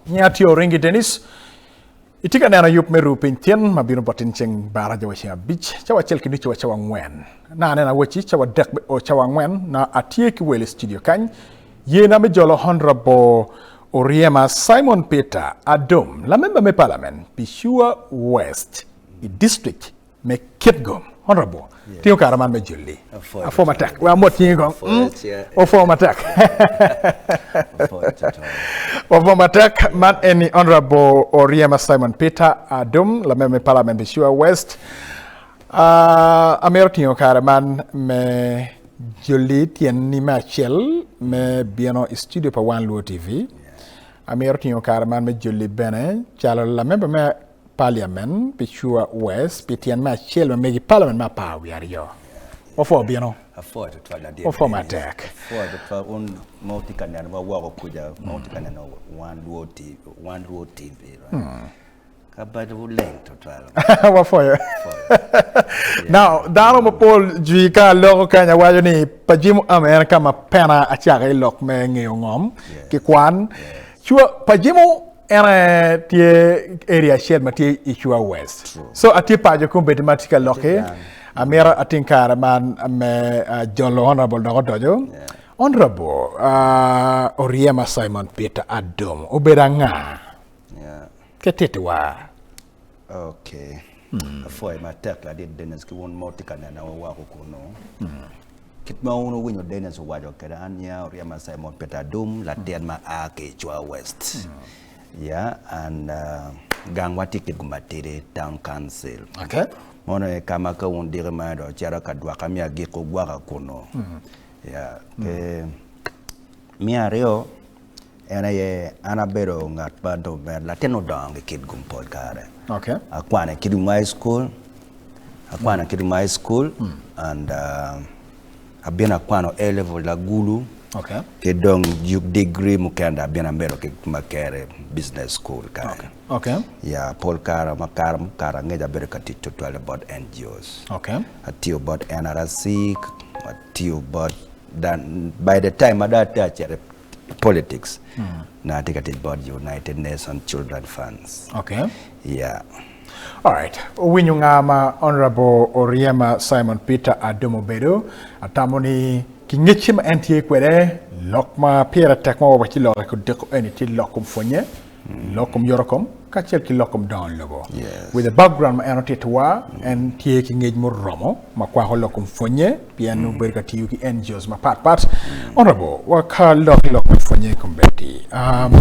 Nyinga tye Oringi Denis. Itye ka neno yub me ruu piny tyen ma bino bot in ceng baraja wa ceng abic, cawa acel ki nucu wa cawa angwen. Na aneno awacci cawa dek me o cawa angwen na atye ki wel i studio kany. Yena me jolo Honourable Oryema Simon Peter Adom, lamemba me Parliament pi Sure West i district me Kitgum. Honourable, tingo kare man me joli. Apwo matek. Wek amot cingi kong. Opwo matek. Opwo matek. Man eni Honourable Oryema Simon Peter Adom, lamemba me Parliament pi Sure West. Uh, amito tingo kare man me joli tyen-ni me acel me bino i studio pa Wan Luo TV. Amito tingo kare man me joli bene calo lamemba me Parliament pi Cua West pi tyen me acel ma megi Parliament me 12. Wapwo bino. Apwoyo tutwal ladit. Wapwo matek. Apwoyo tutwal un ma wutye ka nenowa woko kuca ma wutye ka neno Wan Luo TV, Wan Luo TV. Right? Kabedowu leng tutwal. Wapwoyo. Now, dano mapol jwi ka aloko kany awaco ni pa Jim Ame en ka ma pena acako i lok me ngeyo ngom ki kwan. Cua pa Jimo En aye tye area acel ma tye i Cua West. So atye paco kombeddi ma atye ka lokki. Amito ating kare man me uh, jolo Honorable dok odoco. Honorable uh, Oryema Simon Peter Adom obedo anga? Yeah. Ke titiwa. Okay. Apwoyo matek ladit Dennis ki wun ma wutye ka nenowa woko kunu. Kit ma wun wuwinyo Dennis owaco kwede, an nyinga Oryema Simon Peter Adum, latin ma a ki i Cwa West. Yeah, and uh, gangwa tye Kitgum Matidi Town Council. Okay. Mono aye ka ma ka wun diki ma dong wucito ka dwaka me agikki wugwoka kunu. Yeah, ki me aryo en aye an abedo ngat ma dong bene latin odongo ki Kitgum pol kare. Okay. Akwano i Kitgum High School, Akwano Kitgum High School and abino akwano A level Agulu Okay. ki dong degree mukene dong abino amedo ki Makerere Business School kany. Okay. Yeah, pol kare ma kare mukato angec abedo ka tic tutwalle bot NGOs. Okay. Atiyo bot NRC, atiyo bot dan by the time ma dong atye acito i politics, nongo atye ka tic bot United Nations Children Funds. Okay. Yeah. Alright, owinyo nga ma Honourable Oryema Simon Peter Adom obedo, atamo ni ki ngecce ma en tye kwede, lok ma pire tek ma wawaci lokke ki odiko eni tye lok kom pwonye, lok kom yotokom, kacel ki lok kom dongo lobo. Yes. With the background ma en otitowa, en tye ki ngec muromo ma kwako lok kom pwonye, pien obedo ka tiyo ki NGOs mapat pat. Honourable, wa ka lok lok me pwonye kombeddi. Um,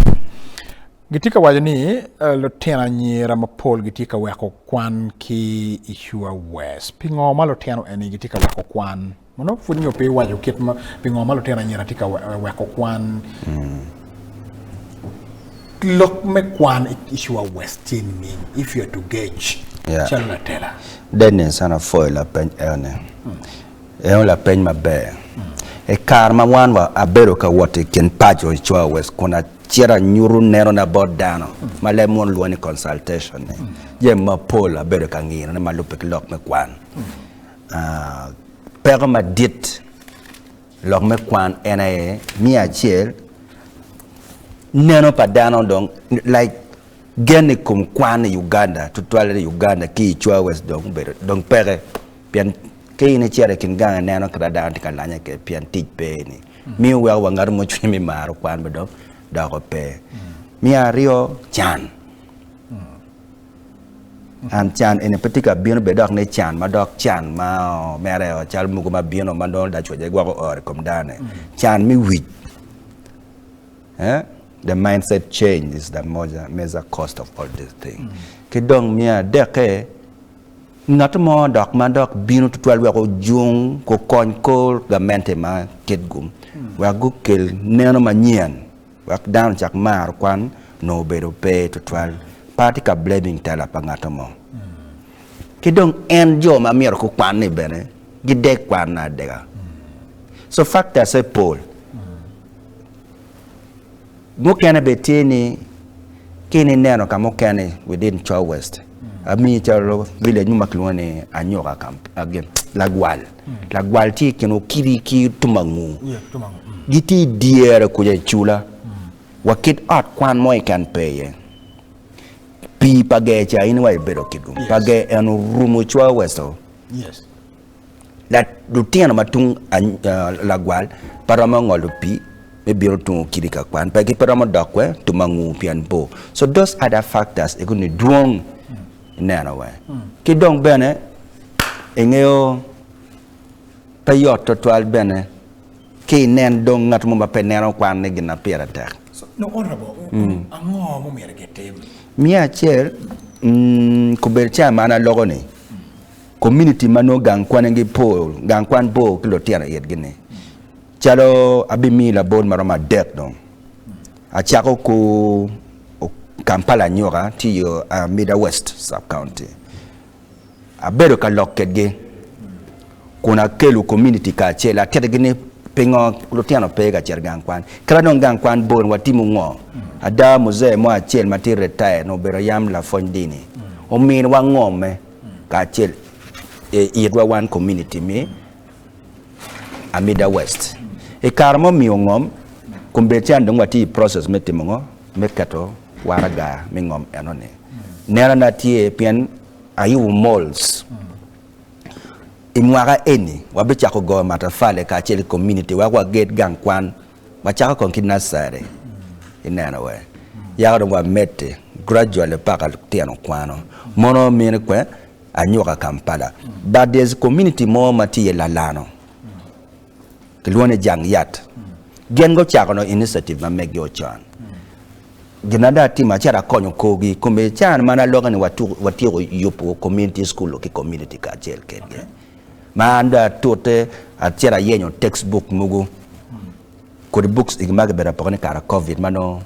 Gitye ka waco ni lutino anyira mapol gitye ka weko kwan ki i Sure West. Pingo ma lutino eni gitye ka weko kwan? Mono pud nyo pe iwaco kit ma pingo ma lutino anyira tye ka weko kwan? Lok me kwan i Sure West tye nining if you are to gauge calo latela? Dennis, an apwoyo lapeny eno-ni. Eno lapeny maber. I kare ma wan abedo ka wot i kin paco i Cua West kun acito anyuto nenona bot dano ma leb munu lwongo ni consultation ni, jami mapol abedo ka ngino ne ma lubbe ki lok me kwan. Peko madit lok me kwan en aye me acel neno pa dano dong like gen i kom kwan i Uganda tutwalle i Uganda ki i Cua West dong obedo dong peke pien Ka in icito i kin gang ineno kit ma dano tye ka lanye kwede pien tic pe-ni, miyo weko wa ngat mo cwinye me maro kwan bene dong doko pe. Me aryo, can. An can eni pe tye ka bino bene dok ni can ma dok can ma mere calo mogo ma bino ma nongo lacwec gwoko oro i kom dano-ni. Can me wic. The mindset change is the major cost of all these things. Ki dong me adekke, Ngat mo dok ma dok bino tutwal wek ojung gukony kor gamente ma Kitgum wek gukel neno manyen wek dano ocak maro kwan onongo obedo pe tutwal. Pe atye ka blaming tela pa ngat mo. Ki dong en jo ma myero gukwan ni bene gideg kwan adega. So factors aye pol. Mukene bene tye ni ka in ineno ka mukene within Chua West amiyi calo village mo ma kilwongo ni Anyuka Lagwal, Lagwal tye i kin Okidi ki Tumangu gitye i dyere kuca i cula. Wa kit ot kwan mo keken pe iye. Pii pa ger ca in wa ibedo kitgum. Pa ger en orumo cwa westo. Lutino ma tung lagwal pe romo ngolo pii me bino tung okidi ka kwan pe pe romo dok kwe tum angur pien bor. So those other factors eko ni dwong ineno we. Ki dong bene ingeyo pe yot twatwal bene ki inen dong ngat mo ma pe neno kwan ni gin ma pire tek. So, no honorable, ango ma myero gitim? Me acel, kobedo ca ma an aloko ni, community ma nongo gang kwangi pol, gang kwan bor ki lutino itgi ni, calo abimiyi labol maromo adek dong. Acako ku Kampala Anyuka tye iyo Amida West sub county. Abedo ka lok kedgi kun akelo community kacel, atitigi ni pingo lutino pe ka cito i gang kwan, kit ma dong gang kwan bor ni watimo ngo? Ada muzee mo acel ma tye retired onongo obedo yam lapwony dini ominiwa ngome kacel i itwa wan community me Amida West. I kare ma omiyo ngom, kombeddi can dong watye i process me timo ngo? Me keto waraga me ngom enoni. Nenona tye pien ayubo malls. I mwaka eni wabicako goyo matafali kacel ki community wek waged gang kwan. Wacako kong ki nursery ineno we. Yako dong wamedde gradually paka lutino kwano. Mono mini kwe anyuka Kampala. But there's community mo ma tye iye Lalano. Kilwongo ni Jang Yat. Gin gucako no initiative ma meggi ocon. Gin ma dong atimo acito akonyo korgi i kome can ma an aloke ni watyeko yubo community school ki community kacel kedgi. Ma an dong atute acito ayenyo text book mogo kodi books egi ma kibedo apoko ni kare covid ma nongo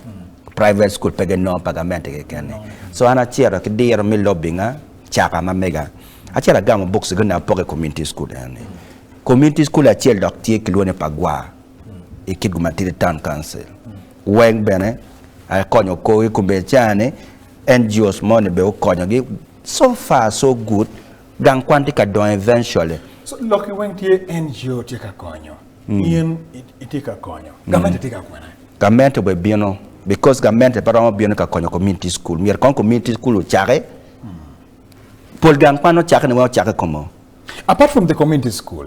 private school pe ginongo pa gamente keken ni. So an acito ki diro me lobbying a caka ma mega acito agamo books egi onongo apoko i community school eni. Community school acel dok tye kilwongo ni Pagwar i Kitgum Matidi Town Council. Weng bene akonyo korgi kombeddi ca ni NGOs moni bene okonyogi so far so good gang kwan tye ka dongo eventually. So lokki weng tye NGO tye ka konyo, in itye ka konyo, gamente tye ka kwene? Gamente bene bino because gamente pe romo bino ka konyo community school myero kong community school ocaki, pol gang kwan ocake ni weng ocake komo. Apart from the community school,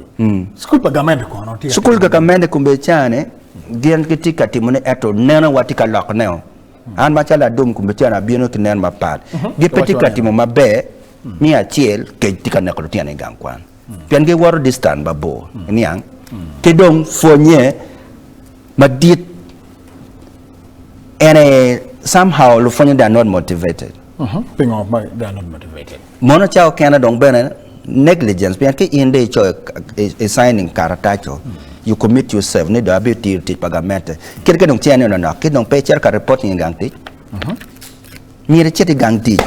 school pa gamente kono tye ka Cukul pa gamente kombeddi cani gin gitye ka timone ento neno wa tye ka lokone o. An macalo adum kombeddi cani abino ki neno mapat. Gipe tye ka timo maber me acel kec tye ka neko lutino i gang kwan pien giwoto distance mabor iniang ki dong pwonye madit en aye somehow lupwonye they are not motivated. Pingo ma they are not motivated? Mono ca okene dong bene negligence pien ki in dong icoyo i signing karataco you commit yourself ni dong abitiyo tic pa gamente kit ka dong cen ni ononok ki dong pe icito ka reporting i gang tic myero icit i gang tic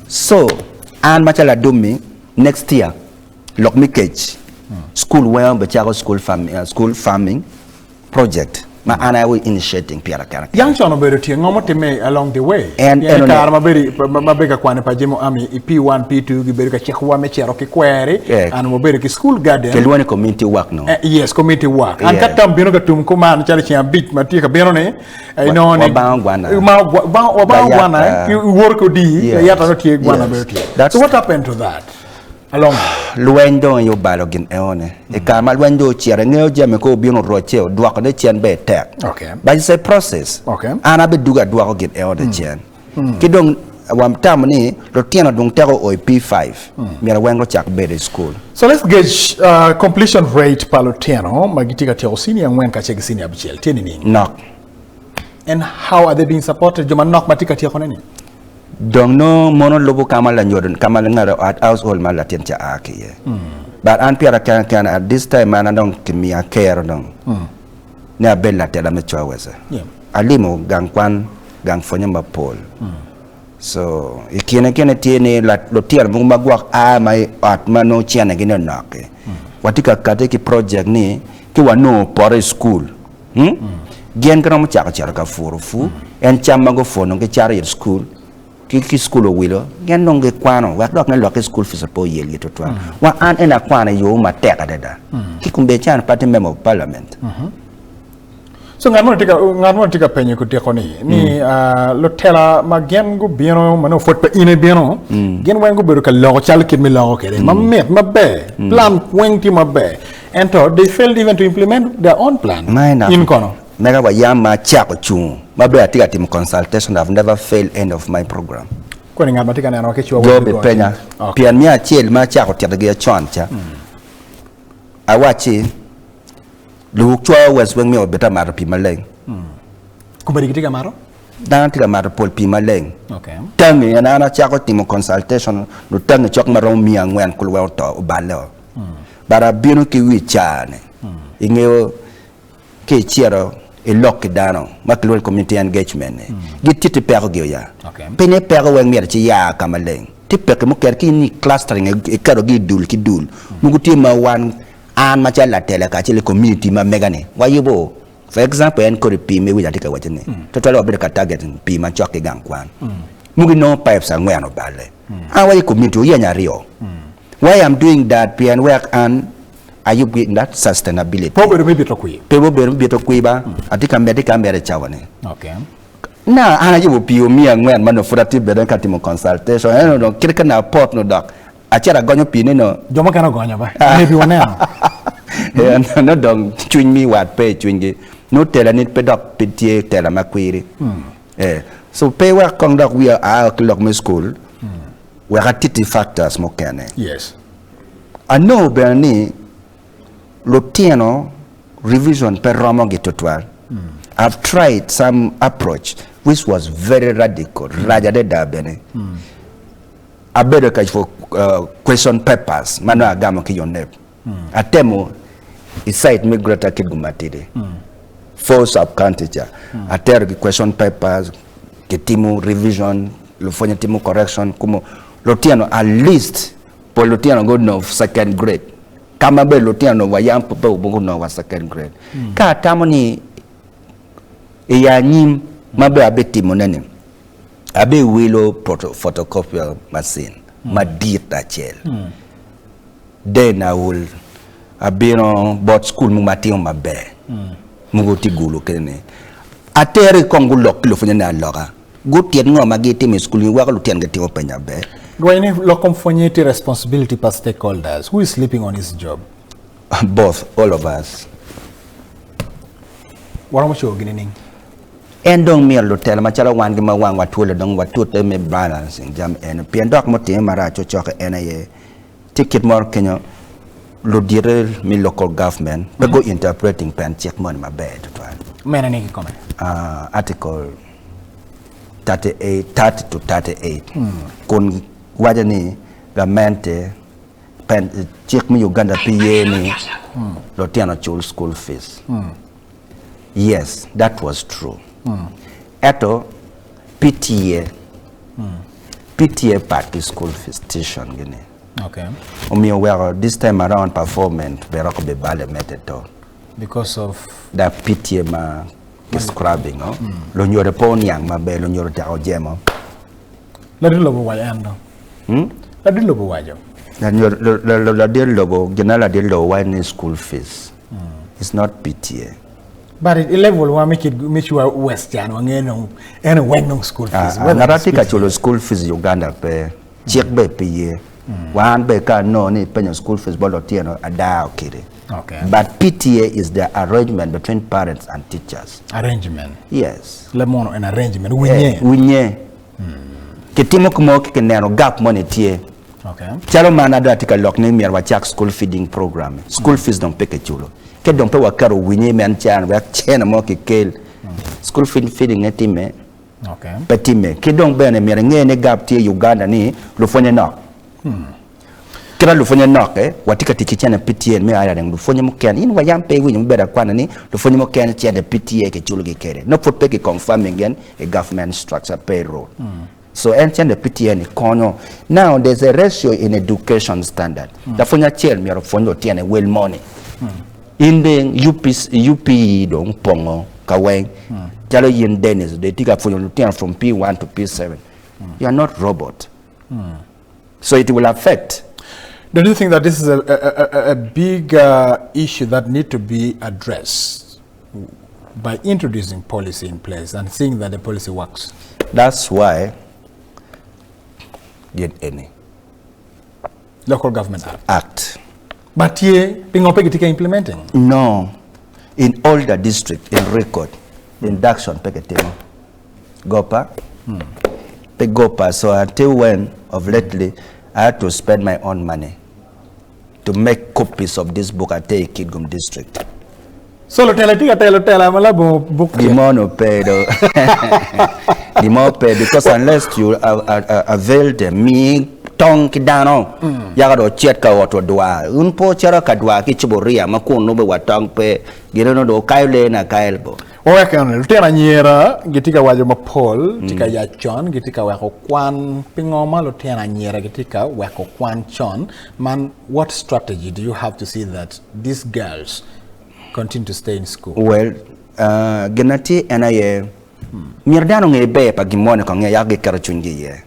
so an macalo adummi next year lok me kec school weng obicako school school farming project ma an aye initiating pira kena kena. Yang con obedo tye, ngo mutimme along the way? En Pien i eno kare ma bedo ma bedo ka kwano pa Jemo Army i P1, P2 gibedo ka cikowa me cito ki kweri Yeah. and wabedo ki school garden. Kilwongo ni community work no. Eh, yes, community work. And ka Yeah. tam bino ka tum kuman calo ceng abic ma tye ka bino ni, eh, inongo ni Wabango gwana. Ma wabango Layata. gwana, eh, iworo ki odii, Yes. layata nongo tye, gwana Yes. bedo tye. That's So what happened to that? Along Lweny dong aye obalo gin enoni. I kare ma lweny dong ocito, ingeyo jami ka obino orocce, odwokone cen bene tek. Okay. But it's a process. Okay. An abidwogo adwoko gin enoni cen. Ki dong watamo ni lutino dong teko oo i P5, myero weng gucak bedo i school. So let's gauge uh, completion rate pa lutino ma gitye ka tyeko senior angwen kacel ki senior abicel tye nining? Nok. And how are they being supported? Jo manok ma tye ka tyekone ni? Dong nongo mono lubo ka ma lanyodo ka ma ngat ot household ma latin ca a ki iye. But an pira kena kena at this time an dong kimiya kero dong ni abed latela me Chwawesa. Alimo gang kwan gang pwonye mapol. So i kine kine tye ni lutino mogo ma gwok a ma i ot ma nongo cene gi ni onok-ki. Watye ka kati ki project ni ki wanongo poto i school. Gin giromo cako cito ka puro pur, en cam ma gupuro dong gicato i cukul, ki ki cukul owilo, gin dong gikwano wek dok me lokke cukul fees pe oyelgi tutwal. Wa an eni akwano i yo matek adada, ki kombeddi can pe atye member of parliament. So ngat moni tye ka ngat moni tye ka penyo kutiko ni ni lutela ma gin gubino ma nongo pwod pe in ibino gin weng gubedo ka loko calo kit ma iloko kwede ma mit maber plan weng tye maber ento they failed even to implement their own plan in kono? Mega wa yam ma acako cungo ma ber atye ka timo consultation I've never failed any of my program. Koni ngat ma tye ka nenowa ki cwa Jo bipenya pien me acel ma acako titogi con ca awacci Luwuk cwayo wes weng myero obed ka mato pii maleng. Kombeddi gitye ka mato? Dano tye ka mato pol pii maleng. Tangi en an acako timo consultation lutangi cok ma romo miya angwen kulu weng oto oballe o. But abino ki wi caa ni ingeyo ki icito ilok ki dano ma kilwongo ni community engagement ni gititi peko gi oya. Pe ni peko weng myero ci ya ka maleng. Tye peki mukene ki ni clustering iketo gi i dul ki dul mogo tye ma wan An macalo latela kacel ki community ma mega ni wayubo for example en kodi pii ma iwinyo atye ka waco ni tutwalle wabedo ka targeting pii macok ki gang kwan mogo inongo pipes angwen oballe an awaco ki community wuyeny aryo why am doing that pien wek an ayub gi that sustainability Pe obedo me bito kwir. Pe obedo me bito kwir ba atye ka medde ki ameda i cawa ni na an ayubo pii miya angwen ma nongo pud atye bene ka timo consultation ento dong kit ka na apot nongo dok Acito agonyo pii ni no. Jo mukene ogonyo ba. Maybe waneno. Nongo dong cwiny me wat pe i cwinygi. Nongo tela ni pe dok pe tye tela ma kwiri. Eh. So pe wek kong dok wiya aa ki lok me school, wek atitti factors mukene. Yes. Anongo bene ni lutino revision pe romo gi tutwal. I've tried some approach which was very radical, rac adada bene. Abedo ka ciko question papers ma nongo agamo ki UNEB. Atemo i site me Greater Kitgum matidi, four sub county ca. Atero ki question papers, kitimo revision, lupwonye timo correction, kumo lutino at least pol lutino gunongo second grade. Ka ma bene lutino wa yam pe gunongo wa second grade. Ka atamo ni i anyim ma bene abitimone ni, Abiwilo photocopier machine madit acel then I will abino bot school mogo ma atimo maber mogo tye gulu kene ni atere kong gulok ki lupwonye ni aloka gutit ngo ma gitimo i school weko lutino gitimo peny maber. Dwony ni lok kom pwonye tye responsibility pa stakeholders who is sleeping on his job? Both, all of us. Waromo coyo gi nining? En dong myero lutela macalo wan ki ma wangwa twolo dong watute me balancing jami eno pien dok mutime marac cocoke en aye tye kit moro kenyo ludite me local government pe gu interpreting pen cik moni maber tutwal. Mene ni kikome? Article 38, 30 to 38 kun waco ni gamente pen cik me Uganda pe ye ni lutino ocul school fees. Yes, that was true. Ento PTA, PTA pat ki school fees tuition gi ni. Okay. Omiyo weko this time around performance bene roko be bale mete to. Because of? The PTA ma ki scrubbing o. Lunyodo pe oniang maber, lunyodo oteko jemo. Ladit lobo owaco en dong. Ladit lobo owaco. Ladit lobo, gin ma ladit lobo waco ni school fees. It's not PTA. But i level wa me kit me cwa West can wangeyo dong en weng dong school fees. Ah, ngat atye ka culo school fees i Uganda pe. Cik be pe ye. Wan be ka anongo ni ipenyo school fees bot lutino adaa okedi. Okay. But PTA is the arrangement between parents and teachers. Arrangement. Yes. Le mono en arrangement winye. Winye. Kitimo ki mo ki kineno gap moni tye. Okay. Calo man adong atye ka lok ni myero wacak school feeding program. School fees dong pe kiculo. Ke dong pe waketo winye me an can wek cene mo kikel. School feeding ne time Okay. pe time. Ki dong bene myero inge ni gap tye i Uganda ni lupwonye nok. Kita lupwonye nokke, watye ka tic ki cene PTA me hiring lupwonye mukene. In wa yam pe iwinyo mubedo akwana ni lupwonye mukene cene PTA kiculo gi kede. Nongo pud pe ki confirming gin i government structure payroll. So en cene PTA ni konyo. Now there's a ratio in education standard. Lapwony acel myero opwony lutino i wel moni. In dong UPC, UPE dong pongo ka weng. Calo in Dennis dong itye ka pwonyo lutino from P1 to P7. You are not robot. So it will affect. Don't you think that this is a, a, a, a big uh, issue that need to be addressed? by introducing policy in place and seeing that the policy works. That's why gin eni. Local Government Act. Act. Ma tye, pingo pe gitye ka implementing? No. In all the district in record, induction pe kitimo. Gopa? Pe gopa. So until when of lately I had to spend my own money to make copies of this book ate i Kitgum district. So lutela tye ka telo tela ma labongo buk Gin mo onongo pe do. Gin mo pe because unless you avail them, mi tong ki dano yaka dong ocit ka wot odwar. Un pe wucito ka dwar ki cuburia ma kun nongo wa tong pe, gin onongo dong wukayo lee ni akaya bo. Wawek eno ni, lutino anyira gitye ka waco mapol, tye ka yac con, gitye ka weko kwan. Pingo ma lutino anyira gitye ka weko kwan con? Man what strategy do you have to see that these girls continue to stay in school? Well, gin ma tye en aye, myero dano onge ber pa gin moni kong yaka giketo cwinygi iye.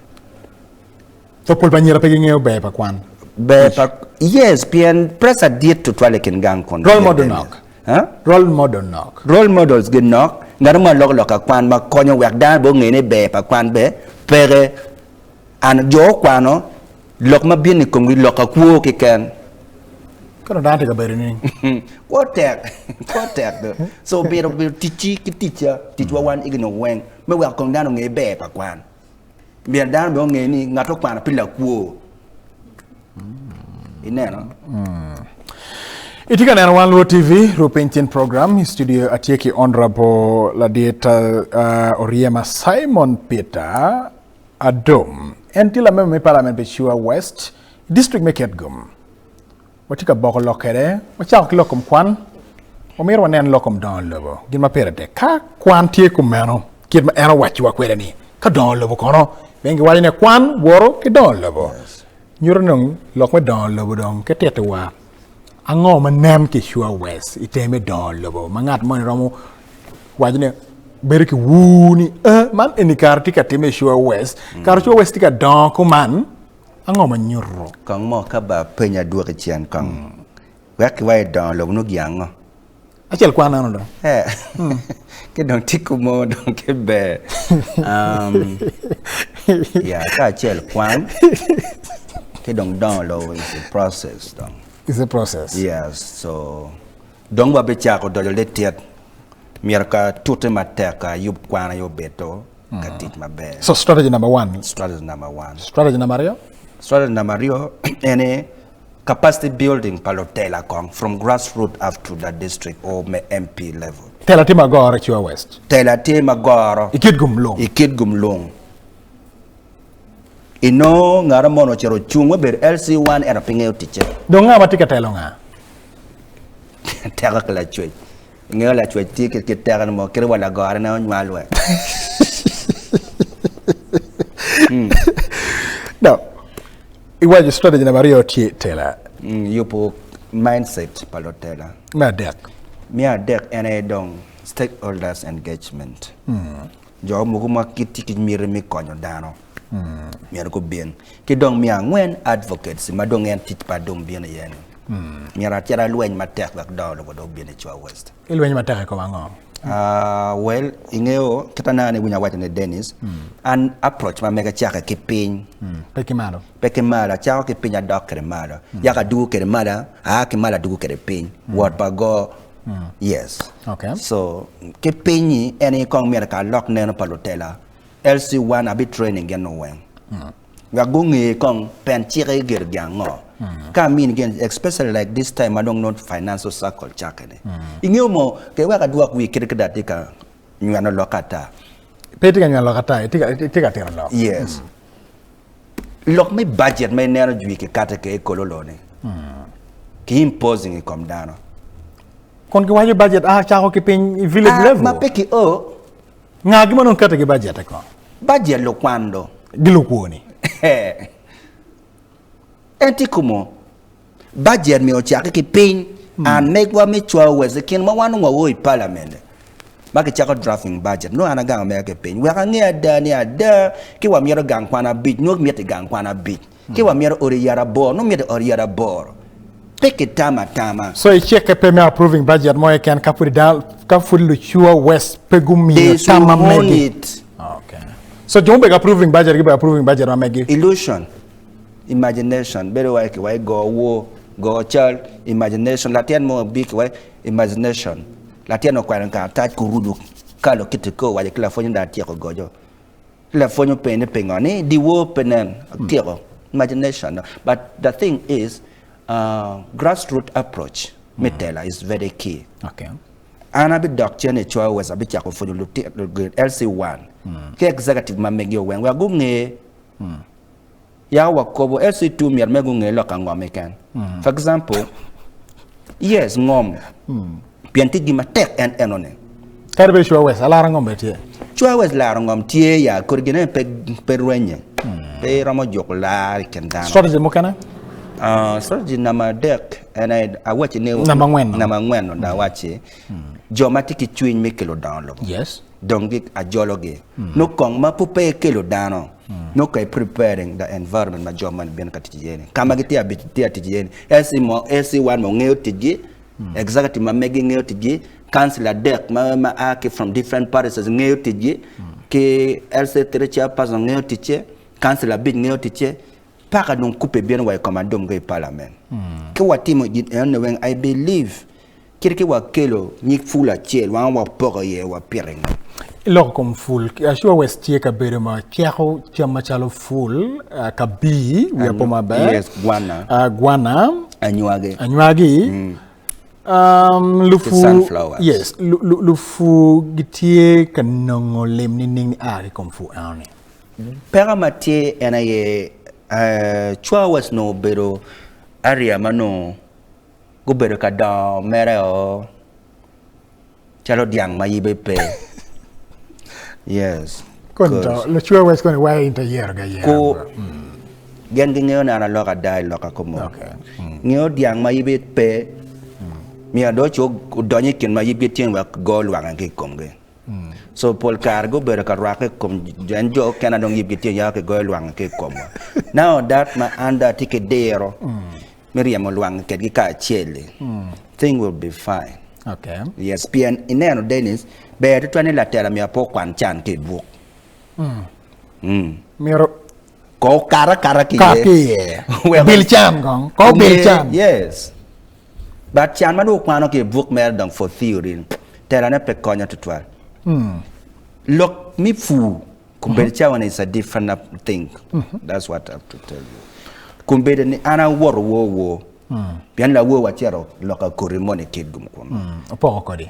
So pol pa anyira pe gingeyo ber pa kwan? Ber pa, yes, pien pressure dit tutwal i kin gang kun. Role model nok. Huh? Role model nok. Role models ginok, ngat mo loko lok ka kwan ma konyo wek dano bene onge ni ber pa kwan be peke. And jo okwano Lok ma bino i komgi lok akwo keken. Kono dano tye ka bedo nining? Kwo tek, kwo tek do. So obedo obedo ticci ki ticca, ticwa wan igino weng me weko kong dano onge ber pa kwan. Myero dano bene onge ni ngat okwano pi lakwo. Ineno? Itye ka neno Wan Luo TV, Rupiny Tin Program. I studio atye ki Honorable Ladit uh, Oryema Simon Peter. Adom. En tye lamemba me palament pi Chua West i distrik me Kitgum. Watye ka boko lok kwede, wacako ki lok kom kwan, wamito wanen lok kom dongo lobo, gin ma pire tek. Ka kwan tye kumeno, kit ma en owacciwa kwede ni, ka dongo lobo kono, pien giwaco ni kwan woto ki dongo lobo. Nyuto ni dong lok me dongo lobo dong ki tittiwa ango ma nen ki i Chua West i tenge me dongo lobo ma ngat moni romo waco ni bedo ki wur ni eh, man eni kare tye ka timme i Chua West, kare Chua West tye ka dongo kuman, ango ma nyuto? Kong mo ka ba penya dwoki cen kong wek kiwa i dongo lobo nongo gin ango? Acel kwan eno dong. Eh, ki dong tye kumo dong ki ber. Um, yeah, ka acel kwan ki dong dongo lobo is a process dong. It's a process. Yes, so dong wabicako doco litit myero ka tute matek ka yub kwan aye obedo ka tic maber. So strategy number one. Strategy number one. Strategy number aryo? Strategy number aryo ene Capacity building pa lutela kong from grass root up to the district or me MP level. Tela tye magoro i Chua West. Tela tye magoro. I Kitgum lung. I Kitgum lung. Inongo ngat mo ocito ocung me bedo LC1 ento pe ngeyo ticce. Dong nga ma tye ka telo nga? Teko ki lacwec. Ingeyo lacwec tye ki kit teko ni mo kit wa lagore ne onywal we. No. Iwaco strategy namba aryo tye tela. Yubo mindset pa lutela. Me adek. Me adek en aye dong stakeholders engagement. Jo mogo ma gitye ki miti me konyo dano myero gubin. Ki dong me angwen advocates ma dong en tic pa dong bino iye ni. Myero acit alweny matek wek dongo lobo dong obin i Chua West. Ilwenyo matek i kom ango? Well, ingeyo kit ma naka iwinyo awaco ni Dennis, an approach ma mega cake ki piny. Pe ki malo. Pe ki malo, acako ki piny adok kwede malo. Yaka adwogo kwede malo, aa ki malo adwogo kwede piny. Wot pa go. Yes. Okay. So, ki piny-nyi en aye kong myero ka alok neno pa lutela. LC1 abi training gin weng. Wek gunge kong pen cike gire gin ango. Ka amini gin especially like this time ma dong nongo financial circle cakke ni. Ingeyo mo ke wek adwok wi kit kit atye ka nyweno lok ata. Pe itye ka nyweno lok ata, itye ka tito lok. Yes. Lok me budget ma ineno jwi ki kate ke i kololo ni. Ki imposing i kom dano. Kun giwaco budget a cako ki piny i village level. Ma pe ki o. Nga gi ma dong kati ki bajette kong? Bajet lukwan do. Gi lukwoni. En tye kumo. Bajet myero ocakke ki piny. An megwa me cwayo west i kine ma wan nongo wao i parliament ma kicako drafting budget nongo an agango mega ki piny wek ange ada ni ada ki wamito gang kwan abic nongo miti gang kwan abic ki wamito odi yat aboro nongo miti ot yat aboro. Pe kitamo atama. So icikke pe me approving budget mo keken ka pud dano ka pud lucua West pe gumiyo They should tam ma own megi. it. Okay. So jo mubedo approving budget gibedo approving budget ma megi. Illusion, imagination, bedo wai ki wai go woo, go cal, imagination, latin mo bi ki wai imagination, latin okwano karatac kurudu kalo kiti ko owaco ki lapwony ni dong atyeko goco. Lapwony openye ni pingo ni dyewor pe nen atyeko imagination no but the thing is uh, grassroot approach me tela is very key. Okay. An abidok cen i Chwa West abicako pwonyo lutino LC1 ki executive ma megi weng wek gunge yaka wakobo LC2 myero me gunge lok ka ngom keken. For example, yes ngom pien tye gin matek en enoni. Kadi bed Chwa West alaro ngom bene tye. Chwa West laro ngom tye ya kodi gine pe pe rwenye pe romo juko lar i kin dano. Strategy mukene? Uh, strategy namba adek en aye awacci ni Namba angwen no. namba angwen no dong awacci jo ma tye ki cwiny me kelo dongo lobo Yes. dong gi ajologi nongo kong ma pud pe ikelo dano nongo ka i preparing the environment ma jo moni bino ka tic iye ni ka ma gitye abic tye ka tic iye ni LC mo LC1 mo ngeyo ticgi executive ma megi ngeyo ticgi council adek ma ma a ki from different parishes ngeyo ticgi ki LC3 chairperson ngeyo ticce council abic ngeyo ticce Paka dong kubbe bino wa i kom adom ki i palament. Ka watimo gin enoni weng, I believe kit ki wakelo nyig pul acel wang wapoko iye wapito i ngom. Iloko kom pul, Acua West tye kabedo ma ceko cam macalo pul, kabir, wiya po maber, Yes, gwana. gwana, Anywagi. anywagi, Ki sunflowers. Yes, lupu gitye ka nongo lim nining ni a ki kom pur enoni? Peko ma tye en aye Chwawas onongo obedo area ma onongo gubedo ka dongo mere o calo dyang ma yibe pe. Yes. Koni to lucwawas koni wai in to iyero gi ayera. Ku gin gingeyo ni an aloko ada i loka komo. Ngeyo dyang ma yibe pe myero dong oci odony i kin ma yibgi tye wek go lwange ki i komgi. So pol kare gubedo ka rwakke i kom en jo okene dong yibgi tye yaka kigoyo lwangi ki i komwa. Now that ma an dong atye ki diro me ryemo lwangi kedgi kacel-li, thing will be fine. Okay. Yes, pien ineno Dennis, ber tutwal ni latela myero pe okwan can ki i buk. Myero Ko okat akata ki kat ki iye. iye. Bil can kong. Ko bil can. Yes. But can ma dong okwano ki i buk mere dong for theory telane pe konyo tutwal. Lok me pur kombeddi cawa ni is a different thing. That's what I have to tell you. Kombeddi ni an awoto wor wor pien lawor wacito loka kodi moni kit gum kunu. Opoko kodi.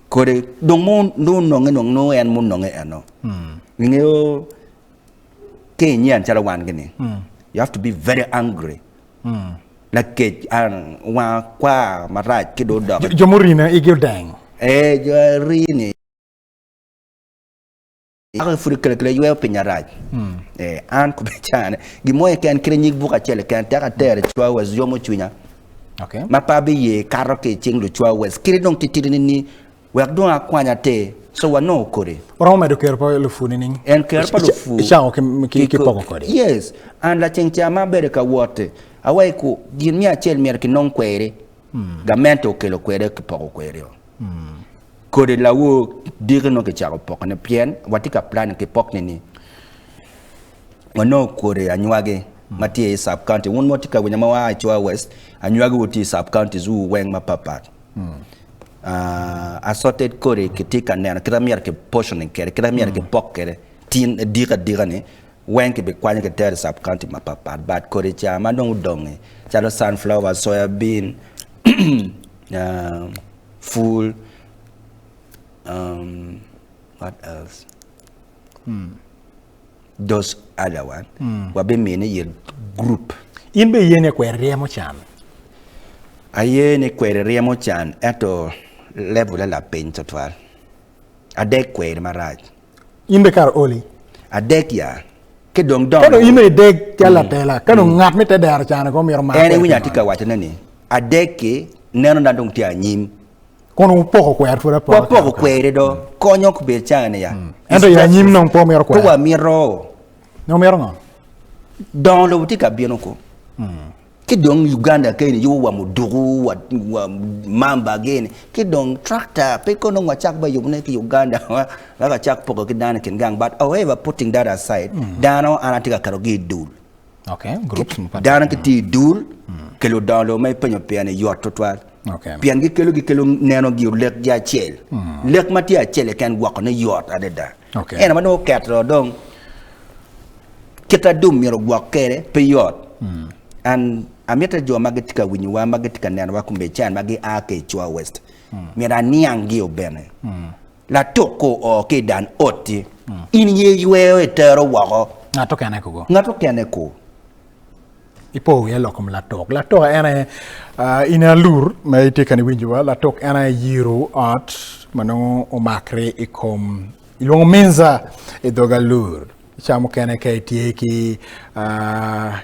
Kodi dong mo nonge dong nongo en munonge eno. Ingeyo ki inyen calo wan gini you have to be very angry. Lakec wanga kwar marac ki dong odok. Jo murine igi odeng. Ee, jo arini. Yako pud okelo kelo yweyo piny arac. Ee, an kome cane. Gin mo keken kite nyig buk acel keken tek atere i Chwa West yomo cwinya. Okay. Ma pe abiye kato ki i cing lucwa West. Kite dong titidi ni Wek dong akwany atir, so wanongo kodi. Waromo medo kero pa lupu nining? En kero pa lupu. Icako ki poko kodi. Yes. An laceng ca ma abedo ka wot-ti, awaci ku gin me acel myero kinong kweri. Gamente okelo kwede kipoko kweri-o. Kodi lawor diki nongo kicako pokone pien watye ka planning kipok nini. Wanongo kodi anywagi ma tye i sub county. Wun ma wutye ka winyo ma waa i Chua West, anywagi wu tye i sub counties wu weng mapat pat. Assorted kodi kitye ka neno kit ma myero ki portioning kwede, kit ma myero kipok kwede tin adika adika ni weng kibikwanyo kitero i sub county mapatpat but kodi ca ma dong odongi calo sunflower, soya bean, ful, what else those other one wabimine i group. In bene iye ni kweri ryemo can? Aye ni kweri ryemo can ento level-le lapiny tutwal. Adek kweri marac. In bene kara oli? Adek ya. Ki dong Ka dong in dong ideg calo latela, ka dong ngat me te dero can-ni kono myero omak En kweri iwinyo pingo? atye ka wacone ni adek-ki nenona dong tye anyim. Kono wupoko kwer pud apoka Wapoko kweri do. Konyo kubed cani ya. Ento i anyim nong pe wumito Pe kwer. wamito. Nongo mito ngo? Dongo lobo tye ka bino ko. Ki dong Uganda keni yubo wa muduku wa wa mamba gini ki dong tractor pe kono dong wacak ba yubo ne ki Uganda wek acak poko ki dano i kin gang but however putting that aside dano an atye ka keto gi i dul. Okay, groups mapat. Dano gitye i dul kelo dongo lobo ma ipenyo pire ni yot tutwal. Okay. Pien gikelo gikelo neno gi lek gi acel. Lek ma tye acel keken gwoko ne yot adada. Okay. Ento ma dong oketo dong kit a dum myero ogwok kede pe yot. And amito jo ma gitye ka winyowa ma gitye ka nenowa kombeddi can ma gia ki i Chua West myero aniang gi o bene. Latuk ko oo ki i dan ot-ti, in ye iyweyo itero woko. Ngat okene ku go. Ngat okene ku. Ipo wiya lok kom latuk. Latuk en aye in alur ma itye ka niwinjowa, latuk en aye yiro ot ma nongo omakre i kom ilwongo minza i dog alur. Ca mukene ka itye ki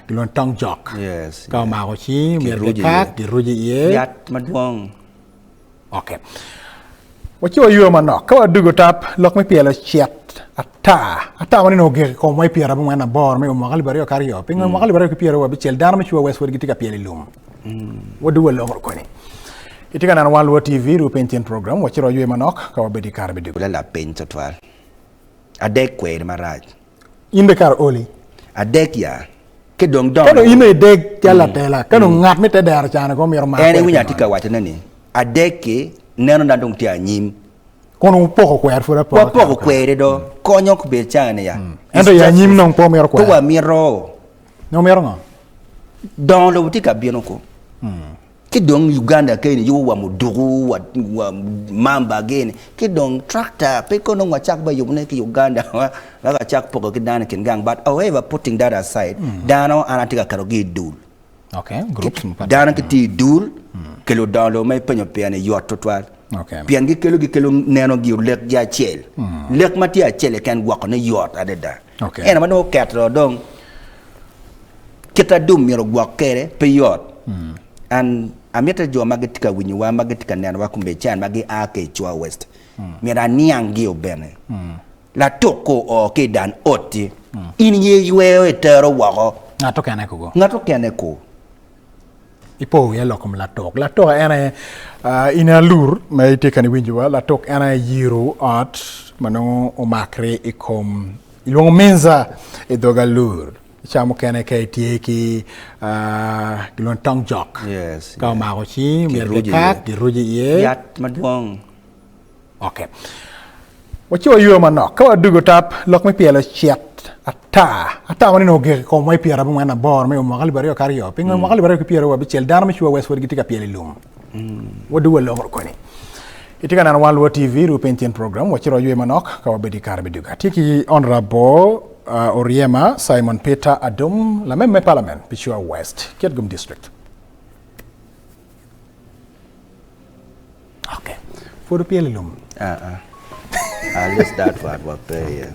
gilwongo tong jok. Yes. Ka omako cingi myero Girujo gikak, iye. girujo iye. Yat madwong. Ok. Waci waywe manok. Ka wadugo tap, lok me pyelo cet ata. Ata ma nino ogik i komwa i pyerabongwen aboro me mwaka alip 2002. Pingo i mwaka 2026 dano me Cua West pwod gitye ka pyelo i lum? Wadugo waloko koni. Itye ka neno Wan Luo TV, Ruu Piny Tyen Program. Wacito waywe manok ka wabedo i kare me dugo. Pula lapiny twatwal. Adek kweri marac. In bene kare oli. Adek ya. Ki dong Ka dong in ideg cal latela, ka dong ngat me te dero cani kono myero omak En kwede iwinyo pingo? atye ka wacone ni adek-ki neno na dong tye anyim. Kun wupoko kwer pud apoka Wapoko kweri do, konyo kubed cani ya. Ento i anyim nong pe wumito Pe kwer. wamito. Nong wumito ngo? Dongo lobo tye ka bino ko. Ki dong Uganda keni yubo wa muduku wa wa mamba gini ki dong tractor pe kono dong wacak ba yubo ne ki Uganda wek acak poko ki dano i kin gang but however putting that aside dano an atye ka keto gi i dul Okay, groups mapat dano gitye i dul kelo dongo lobo ma ipenyo pire ni yot tutwal Okay. pien gikelo gikelo neno gi lek gi acel lek ma tye acel keken gwoko ne yot adada Okay. ento ma dong oketo dong Kit a dum myero ogwok kede pe yot. And amito jo ma gitye ka winyowa, ma gitye ka nenowa kombeddi can ma gia ki i Chua West, myero aniang gi o bene. Latuk ko oo ki i dan ot-ti, in ye iyweyo itero woko. Ngat okene ku go. Ngat okene ku. Ipo wiya lok kom latuk. Latuk en aye in alur ma itye ka niwinjowa, latuk en aye yiro ot ma nongo omakre i kom ilwongo minza i dog alur. Ca mukene ka itye ki gilwongo tong jok ka omako cingi myero gikak giruc iye. Yat madwong. Ok. Waci waywe manok ka wadugo tap lok me pyelo cet ata. Ata ma nino ogik i komwa i 98 me mwaka 2002. Pingo i mwaka 2026 dano me Cua West pwod gitye ka pyelo i lum? Wadugo waloko koni. Itye ka neno Wan Luo TV, Ruu Piny Tyen Program. Wacito waywe manok ka wabedo i kare me duga. Atye ki Honorable Oryema Simon Peter Adum, lamem me Parliament pi Cua West, Kitgum District. Ok. Pwod opyelo i lum. Ah ah. At least that one wape iye.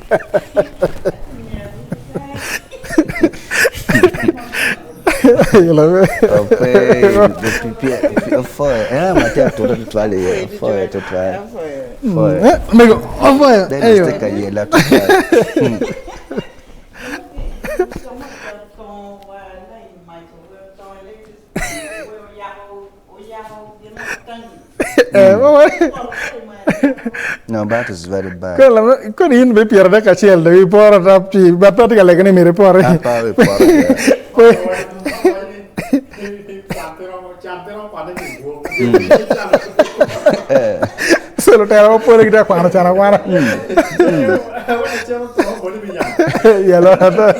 No, that is very bad. Koni in be pyera dek acel dong iporo tap ci but pe atye ka lego ni myero ipore. An pe awiporo yeah. So lutela mapol gitye ka kwano can akwana. Yelo ata.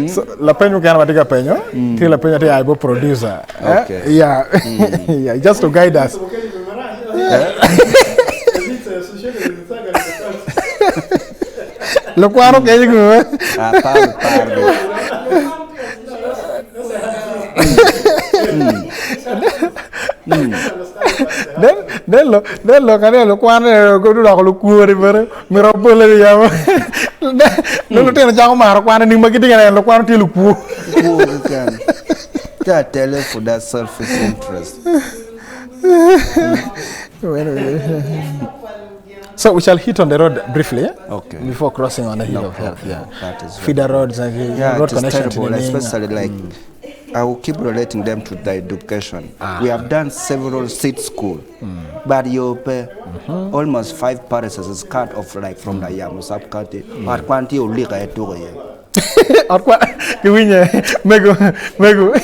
So, lapeny mukene ma tye ka penyo, tye lapeny atye ai bot producer. Eh? Okay. Yeah. Yeah, just to guide us. Lukwano kenyo gume. Ah, par par be. Den den lo den lo kane lukwano gudoko lukwori bene myero obole ni yamo. Nongo lutino cako maro kwan nining ma gitye ka neno lukwano tye lukwo. Kwo keken. Tye atele for that selfish interest. So we shall hit on the road briefly eh? Okay. before crossing on the hill No of health. problem. Yeah. That is very Feeder good. roads and the Yeah, road it is connection to terrible, the main. especially like I will keep relating them to the education. We have done several seed school, but you pay almost five parishes is cut off like from the Yamu sub county. But quantity you lick a Ot kwa kiwinye mego mego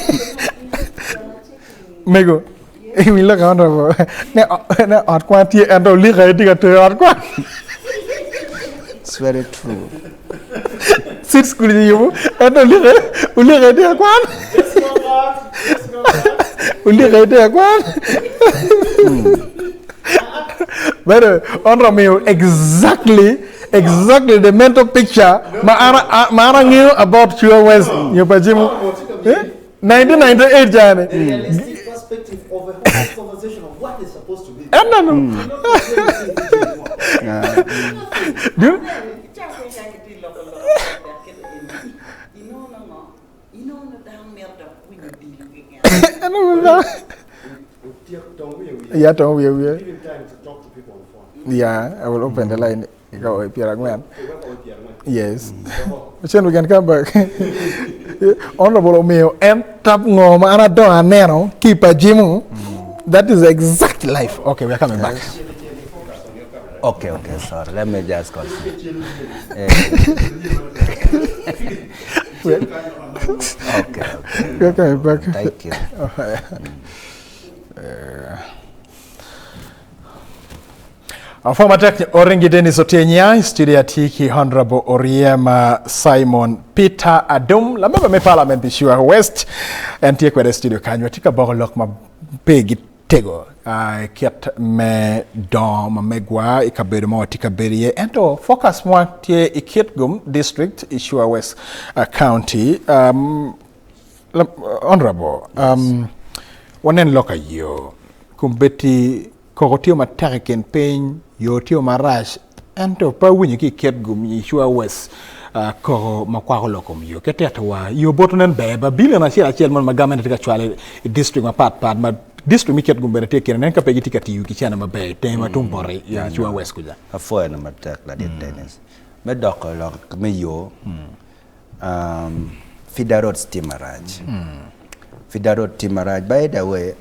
mego iwiny lok honorable ne ne ot kwan tye ento olika aye tye ka tero ot kwan. It's very true. Seed school kiyubo ento olika olika aye tye ka kwan. Olika aye tye ka kwan. By the way, honorable omiyo exactly exactly the mental picture ma an ma an angeyo about Chua West nyo pa Jimo. Eh? 1998 cani. realistic perspective of a whole conversation of what is supposed to be. En neno. Do you- Yeah, tong wiye wiye. Yeah, I will open the line. Ikaw piero ang'wen. Yes. Chen we can come back. Honorable omiyo en tap ngo ma an adongo aneno ki pa Jimu. That is the exact life. Okay, we are coming back. Okay, okay, sorry. Let me just continue. Okay, okay. We are coming back. Thank you. Afwa matek Oringi Dennis Otienya, i studio atye ki Honorable Oryema Simon Peter Adum, lamemba me Parliament pi Sure West. En tye kwede i studio kany, watye ka boko lok ma pe gitego uh, kit me dongo ma megwa i kabedo ma watye ka bedo iye. Ento focus mwa tye i Kitgum District i Sure West uh, County. Um, Honorable, um, wanen lok ayo. Kombeddi Koko tye matek i kin piny, yo tye marac, ento pe awinyo ki i Kitgum i Sure West koko ma kwako lok kom yo. Ki tito wa, yo bot nen ber ba bilion acel acel moni ma gavment tye ka cwalo i district mapat pat ma district me Kitgum bene tye i kine nen ka pe gitye ka tiyo ki cene maber i tenge ma tung boti i Sure West kuca. Apwoyo ni matek ladit Dennis. Me doko lok me yo, feeder roads tye marac. Feeder road tye marac. By the way,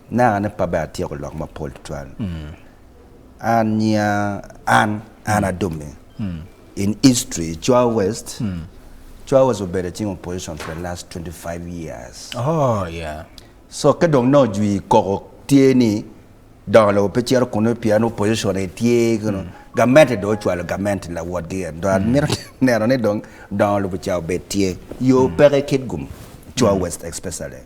Naka ni pe bene atyeko lok mapol tutwal. An nyinga an an Adomi in history Chwa West Chwa West obedo i cing opposition for the last 25 years. Oh yeah. So ka dong nongo jwi koko tye ni dongo lobo pe cito kunu pien opposition aye tye kunu gamente dong ocwalo gamente lawotgi en dong amito neno ni dong dongo lobo ca obed tye yo peke Kitgum Chwa West especially.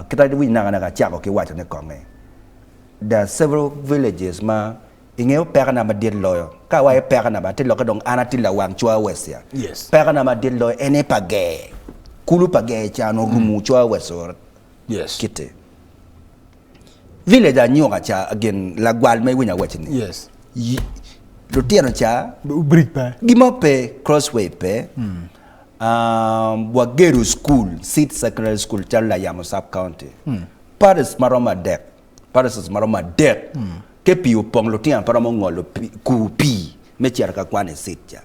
Kit ma iwinyo nakanaka acako ki waco ne kong ni there are several villages ma ingeyo pekona madit loyo ka awaco pekona bene atye lokke dong an atye lawang cwa west ya pekona madit loyo en aye pa ger kulu pa ger ca onongo orumo cwa west kiti village anyuka ca gin lagwal ma iwinyo awaci ni lutino ca gin mo pe crossway pe Wagedo cukul, Seed Secondary School calo Layamo Sub County, parish maromo adek, parishes maromo adek ke pii opong lutino pe romo ngolo kur pii me cito ka kwan i seed ca.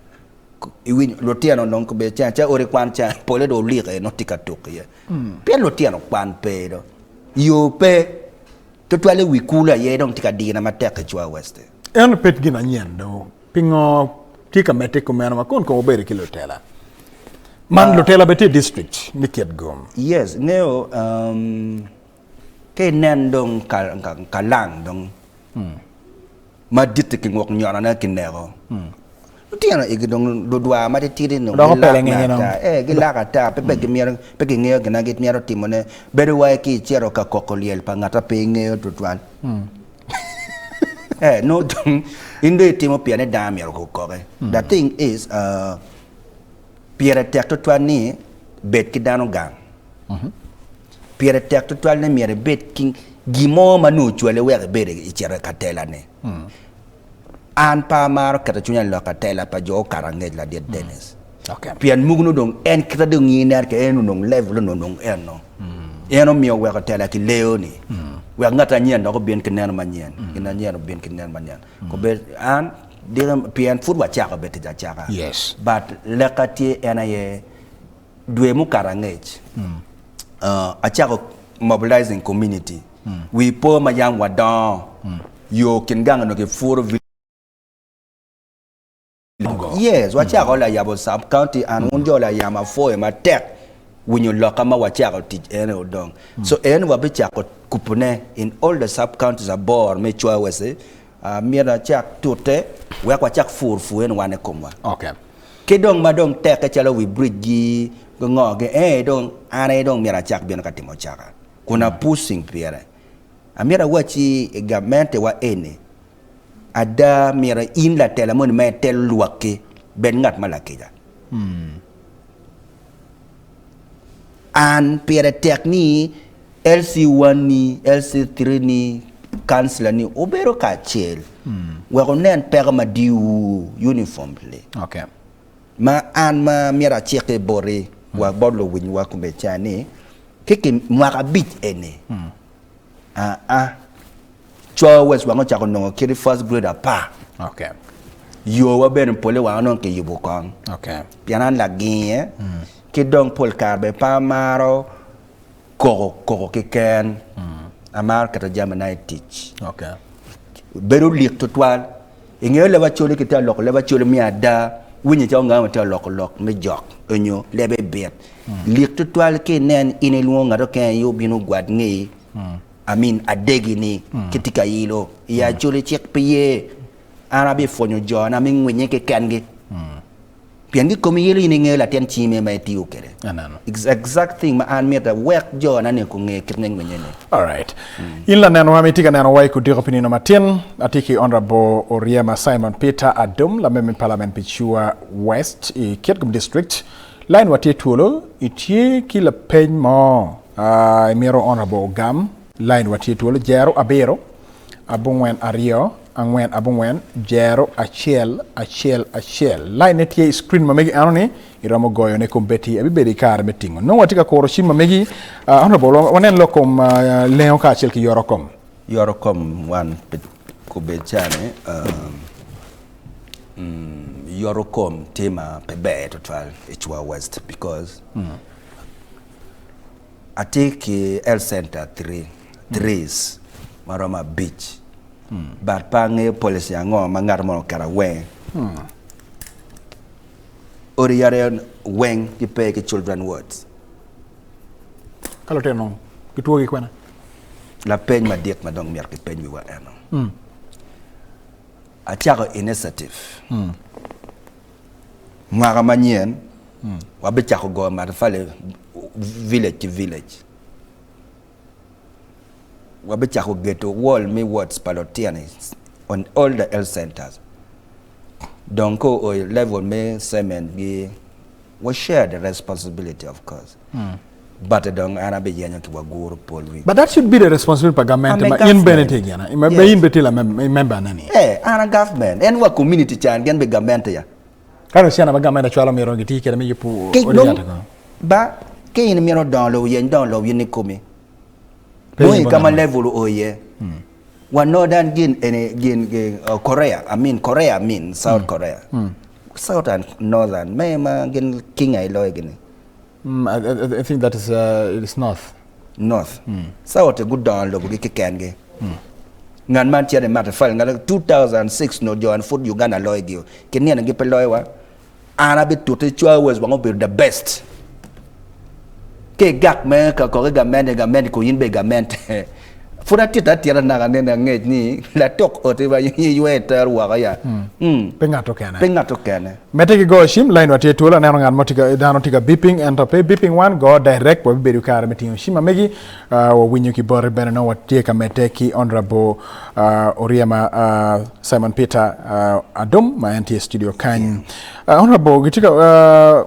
Iwinyo lutino dong kobedo ceng acel odi kwan ca pole dong olike nongo tye ka tuk iye pien lutino kwan pe do yo pe tutwal i wi kulu aye dong tye ka dine matek i Chwa West. Ento pe gin anyen do. Pingo tye ka medde kumeno ma kun kong wubedo ki lutela? Man lutela bene tye i district me Kitgum. Yes, ingeyo ka inen dong kalang dong madit-ti kinguk nyonone kineko, lutino igi dong ludwar matitidi nongo gilak me ata, ee gilak ata pe gimito pe gingeyo gin ma gimito timone bedo wai ki icito ka koko lyel pa ngat ma pe ingeyo tutwal. Eh, nongo dong in dong itimo pien ni dano myero gukoki. The thing is, uh, pire tek tutwal ni bed ki dano gang. Pire tek tutwal ni myero ibed ki gin mo ma nongo ocwali wek ibed icito ka tela-ni. An pe amaro keto cwinya i lok atela pa jo okato angec ladit Dennis. Pien mogo nongo dong en kite dong in ineno kwede en onongo level onongo dong eno. En omiyo oweko tela ki leo ni. Wek ngat anyen dok obin ki neno manyen, gin anyen obin ki neno manyen. Kobed an diki pien pud wacako bene tic acaka. Yes. But lekka tye en aye dwe mukato angec acako mobilizing community. Wi po ma yam wadongo yo kin gang onongo kipuro Yes, wacako layabo sub county and wun jo layam apwoyo matek winyo loka ma wacako tic ene odong. So en wabicako kupone in all the sub counties aboro me Chwa West myero acak tute wek wacak pur pur ene wan i komwa. Okay. Ki dong ma dong tekke calo wi bridge gi ngo gi ee dong an aye dong myero acak bino ka timo caka kun a pushing pire. Amyero awacci i gamente wa eni Ada, myero in latela moni ma itelo lwakki bed ngat ma lakica. An pire tek ni LC one ni, LC three ni, councilor ni wubedo kacel wek wunen peko ma diyowu uniformly. Okay. Ma an ma myero aciki boti wa bot luwinywa kome ca ni ki ki mwaka abic eni Aa, co wec wang ocako nongo kit first grade apar. Okay. Yowa bene pole wang onongo kiyubo kong. Okay. Pien an laginge, ki dong pol kare bene pe amaro koko koko keken. Amaro keto jamina i tic. Okay. Bedo lik tutwal. Ingeyo leb Acholi kitye ka loko leb Acholi me ada, winyo calo ngat ma tye ka loko lok me jok onyo lebe bit. Lik tutwal ki inen in ilwongo ngat okene aye obino ogwad ngeyi, I mean adegi ni ki tye ka ilo i Acholi cik pe ye. An abipwonyo jona me ngwinye keken-gi. Pien gikomi yelo in ingeyo latin cime ma itiyo kwede. Exact thing ma an mito awek jona ni gunge kit me ngwinye ni. Alright. In lanenwa ma itye ka neno wa i kudiko pi nino matin, atye ki Honourable Oryema Simon Peter Adum, lamem me Parliament pi Chua West i Kitgum District. Line wa tye twolo, itye ki lapeny mo imito Honourable ogam, line wa tye twolo, jero abiro, abongwen aryo, angwen abongwen, jero acel, acel, acel. Line ne tye i screen ma megi eno ni, iromo goyo ne kombeddi, abibedo i kare me tingo. Nongo watye ka kuro cim ma megi, Honourable, wanen lok kom lengo kacel ki yoro kom. Yoro kom wan pi kobed cani, yoro kom tye ma pe ber tutwal i Chua West because Atye ki health center threes ma romo abic but pe angeyo policy ango ma ngat moni oketo aweng odi yat aye weng gipe ki children wards. Ka lutino gitwo ki kwena? Lapeny madit ma dong myero kipeny wiwa eno. Acako initiative. Mwaka manyen wabicako goyo matafali village ki village. Wabicako geto wall me wards pa lutino on all the health centers. Dong ka oo i level me cement gi wa share the responsibility of course. But dong an abiyenyo ki waguru pol wic. But that should be the responsibility pa gamente I'm a ma in bene government. itye gina, ma ma in Yes. bene itye la member ne ni. Eh, an a government. En wa community can gin be gamente ya. Ka dong cene ma gamente cwalo myero giti kwede me yubo Ki odi dong yat ko. ba ki in imito dongo lobo yeny dongo lobo in ikomi. Pe Nongo i yubo ka ma gamente. level oo iye. Wa northern gin eni gin gin uh, Korea, I mean Korea mean South Korea. South and northern me ma gin king aye loyo gini. Mm, I, I, I think that is, uh, it is north. North. South gudongo lobogi kekengi. Ngat man cito i matafali ngat 2006 no jo an pud Uganda loyogi o. Ki nino gi pe loyowa. An abitute cwa wes wang obedo the best. Ki gak me ka kok i gamente gamente ko in be gamente. Pud atito atita naka nene angec ni latuk oti ba iywe iter woko ya. Mm. Pe ngat okene. Pe ngat okene. Medde ki goyo cim, lain wa tye twolo, aneno ngat mo tye ka, dano tye ka beeping, ento pe beeping wan, go direct, wabibedo kare me tingo cim ma megi, uh, wawinyo ki boti bene nongo watye ka medde ki Honorable uh, Oryema uh, Simon Peter uh, Adom ma en tye i studio kany. Uh, Honorable, gitye ka, uh,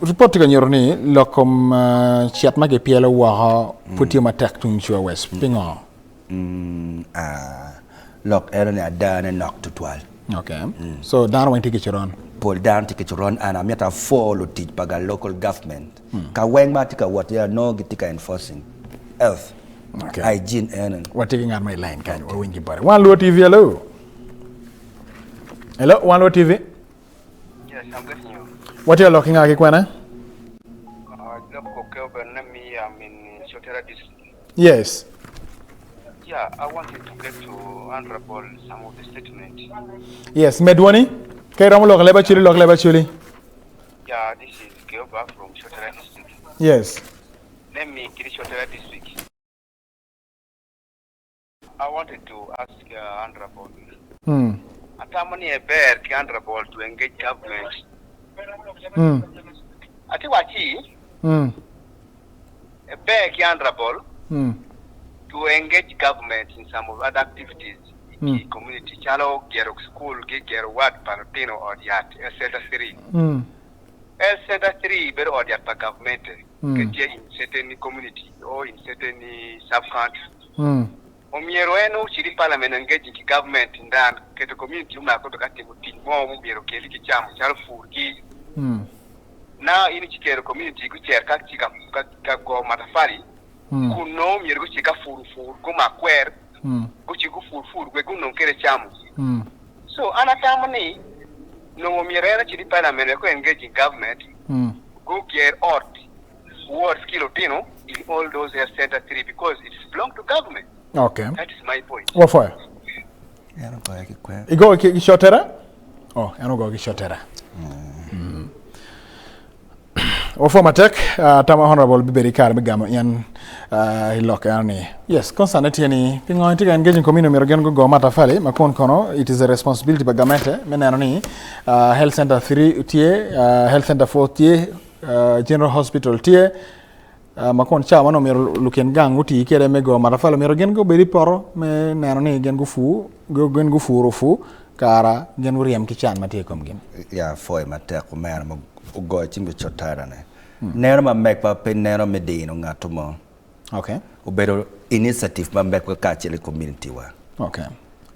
report tye ka nyuto ni lok kom uh, cet ma kipyelo woko pud tye matek tung Chua West. Pingo? Lok eno ni ada ne nok tutwal. Okay. So dano weng tye ki coron? Pol dano tye ki coron and amito apwo lutic pa ga local government ka weng ma atye ka wot iye anongo gitye ka enforcing health. Okay. Hygiene ene. Watye ki ngat ma i line kany, wawiny ki bote. Wan Luo TV, hello. Hello, Wan Luo TV. Yes, I'm getting you. Watye ka lok ki nga ki kwene? Uh, Lok Okeo Bernami, I'm in Sotera district. Yes. Yeah, I wanted to get to Honorable some of the statement. Yes, medwoni. Ka iromo lok leb Acholi, lok leb Acholi. Yeah, this is Geoba from Sotera district. Yes. Let me get Sotera district. I wanted to ask uh, Honorable. Atamo ni ber ki Honorable to engage government. Ati waci ber ki Honorable to engage government in some of other activities i community calo gero school ki gero ward pa lutino ot yat health center 3. Health center 3 bedo ot yat pa government ke tye in certain community or in certain sub county. Omyero en ocit i parliament engaging ki government ndan keto community omako ka timo tic mo mumyero okeli ki camo calo pur gi. Now in icikero community gucer ka ci ka go matafali kun nongo myero gucit ka puro pur gumak kwer gucit gupur pur wek gunong kede camo. So an atamo ni nongo myero en ocit i parliament wek o engaging government guger ot wards ki lutino in all those health center 3 because it is belong to government. Okay. That is my point. Wafoyo. En ogoyo ki kwer. Igoyo ki shotera? Oh, en ogoyo ki shotera. Wapwo matek, uh, tama honorable bibedo i kare me gamo in uh, i lok eno ni. Yes, concern tye ni pingo itye ka engaging community myero gin gugo matafali ma kun kono it is a responsibility pa gamente me neno ni uh, health center 3 tye, uh, health center 4 tye, uh, general hospital tye, uh, ma kun ca ma nongo myero lukin gang guti kwede me go matafali myero gin gubed i poto me neno ni gin gufu, gin gufuro fu kara gin guryem ki can ma tye i komgi. Ya pwoyo matek omera ma ogoyo cim ki cotara ne. Neno ma megwa pe neno me dino ngatto mo. Okay. Obedo initiative ma megwa kacel ki community wa. Okay.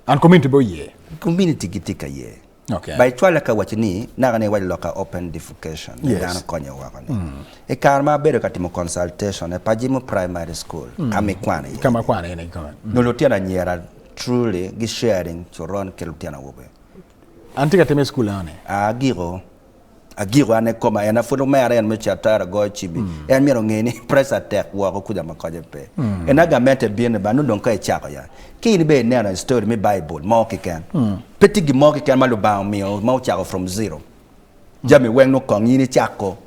And community be oye? Community gitye ka ye. Okay. Ba icwale ka waco ni naka ni iwaco lok ka open defecation ni Yes. dano konye woko ni. I kare ma abedo ka timo consultation i Pajimo Primary School ka ma ikwano iye Ka ma akwano iye ni kikome. Nongo lutino anyira truly gi sharing coron ki lutino awobe. An tye ka time i school eno ni. Agiko agiko an ikoma en pud omera en me catara goyo cibi en myero onge ni pressure tek woko kuca ma konye pe. En agamente bino ba nongo dong ka icako ya ki in bene ineno i story me bible mo keken pe tye gin mo keken ma Lubanga omiyo ma ocako from zero jami weng nongo kong in icako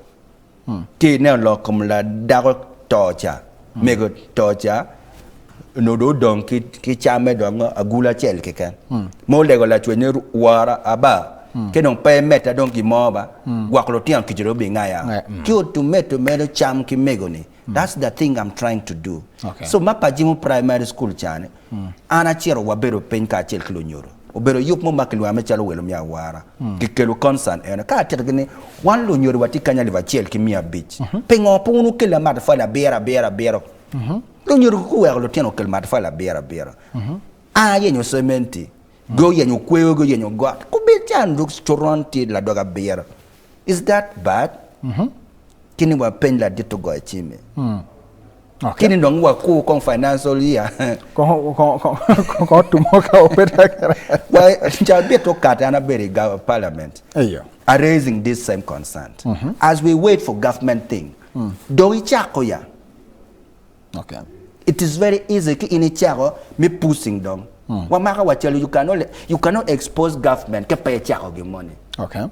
Ki ineno lok kom ladako to ca, mego to ca, onongo dong odong ki camme dong agulu acel keken. Ma olego lacwec ni, Wora, Aba, ki dong pe imedda dong gin mo ba, gwok lutino kica dong obingaya. Ki otumeto medo cam ki mego-ni. That's the thing I'm trying to do. So ma pa Jimo Primary School ca-ni, An acito wabedo piny kacel ki lunyodo. Obedo yub mo ma kilwongo me calo welo me awara. Kikelo concern eno. Ka atitigi ni wan lunyodo watye kany alip acel ki 500, pingo pe wun wukella matafali abiro abiro abiro? Lunyodo guweko lutino okel matafali abiro abiro. An ayenyo cementi, guyenyo kweyo, guyenyo got. Kubed can coron tye ladog abiro. Is that bad? Kini wapeny ladit ogoyo cime. Okay. Kini dong wakur kong financial year. Kong kong kong kong tumo ka obed akere. Well, cabit okate an abedo i gov- parliament. Eyo. Are raising this same concern. As we wait for government thing, dong icako ya. Okay. It is very easy ki in icako me pushing dong. Wamako wa calo you cannot, you cannot expose government ka pe icako gin moni. Okay.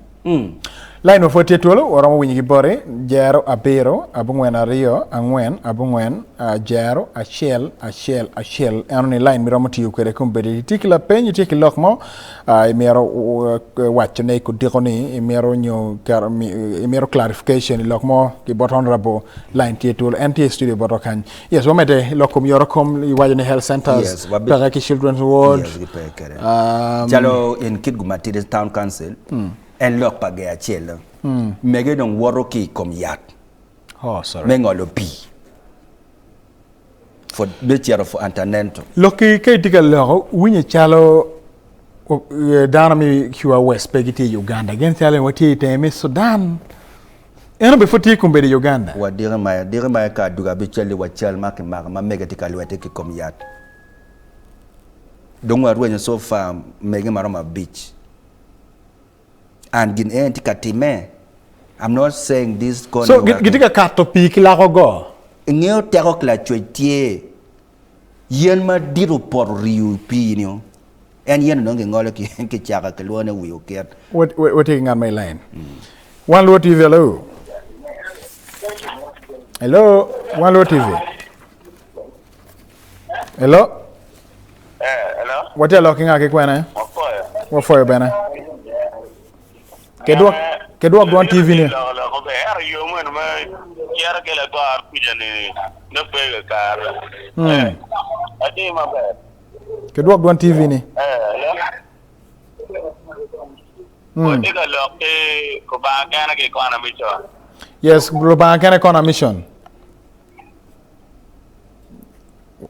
Lain ma pwod tye twolo, waromo winyo ki boti, jero abiro, abongwen aryo, angwen, abongwen, jero, acel, acel, acel. Eno ni lain miromo tiyo kwede kombeddi. Itye ki lapeny, itye ki lok mo, imito wacone i kodiko ni, imito nyo imito clarification i lok mo ki bot Honorable, lain tye twolo. En tye i studio botwa kany. Yes, wamedde i lok kom yoro kom, iwaco ni health centers, Yes, wabi- peke ki children's ward. Yes, gipe kwede. Calo in Kitgum Matidi Town Council, en lok pa ger acel-lo. Mege dong woto ki i kom yat Oh, sorry. me ngolo pii for me cito for antenatal. Lokki ka itye ka loko winye calo dano me Cua West pe gitye i Uganda. Gin calo ni watye i tenge me Sudan. Eno be pud tye kombeddi i Uganda. Wa diki ma diki ma ka aduga abicel-li wa cal ma kimako ma mege tye ka lwette ki kom yat. Dong warwenyo so far mege maromo abic. And gin eni tye ka timme. I'm not saying this koni So gitye ka kato pii ki lako go? Ingeyo teko ki lacwec tye. Yen madit opoto oriyo i pii-ni, en yen onongo gingolo ki kicaka kilwongo ni wi okit. Watye ki ngat ma i line. Wan Luo TV, hello. Hello, Wan Luo TV. Hello. Hello. Watye alok ki nga ki kwene? Wafoyo. Wafoyo bene. Kedwok kedwok dwon TV ni. Loko loko be ero yo meno ma cito ki lagor kuca ni ne pe kakare. Mm. Atye maber. Kedwok dwon TV ni. Eh, hello. Mm. Watye ka lok ki Lubanga kene ki Kona Mission. Yes, Lubanga kene Kona Mission.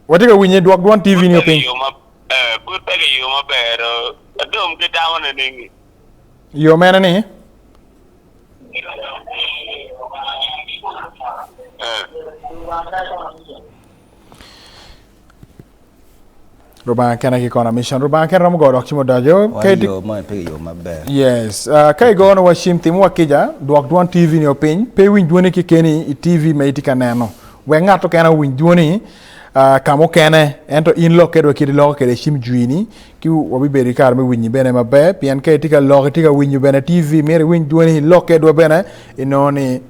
Watye ka winye dwok dwon TV ni piny. Eh, pud pe kiyubo maber. Adom ki tamo nining? Yo mene ni? Rubanga kene ki kona mission. Rubanga kene romo go dok cimo dojo. Wan yo mo pe yo maber. Yes. Uh, ka igono wa cim timo wa kica, dwok dwon TV ni opiny, pe iwiny dwoni kekeni i TV ma itye ka neno. Wek ngat okene owiny dwoni uh, ka mukene, ento in lok kedwa kit iloko kede cim jwini, Ki wabibedo ki kare me winyi bene maber, pien ka itye ka lok, itye ka winyo bene TV, myero iwiny dwoni, ilok kedwa bene, inongo ni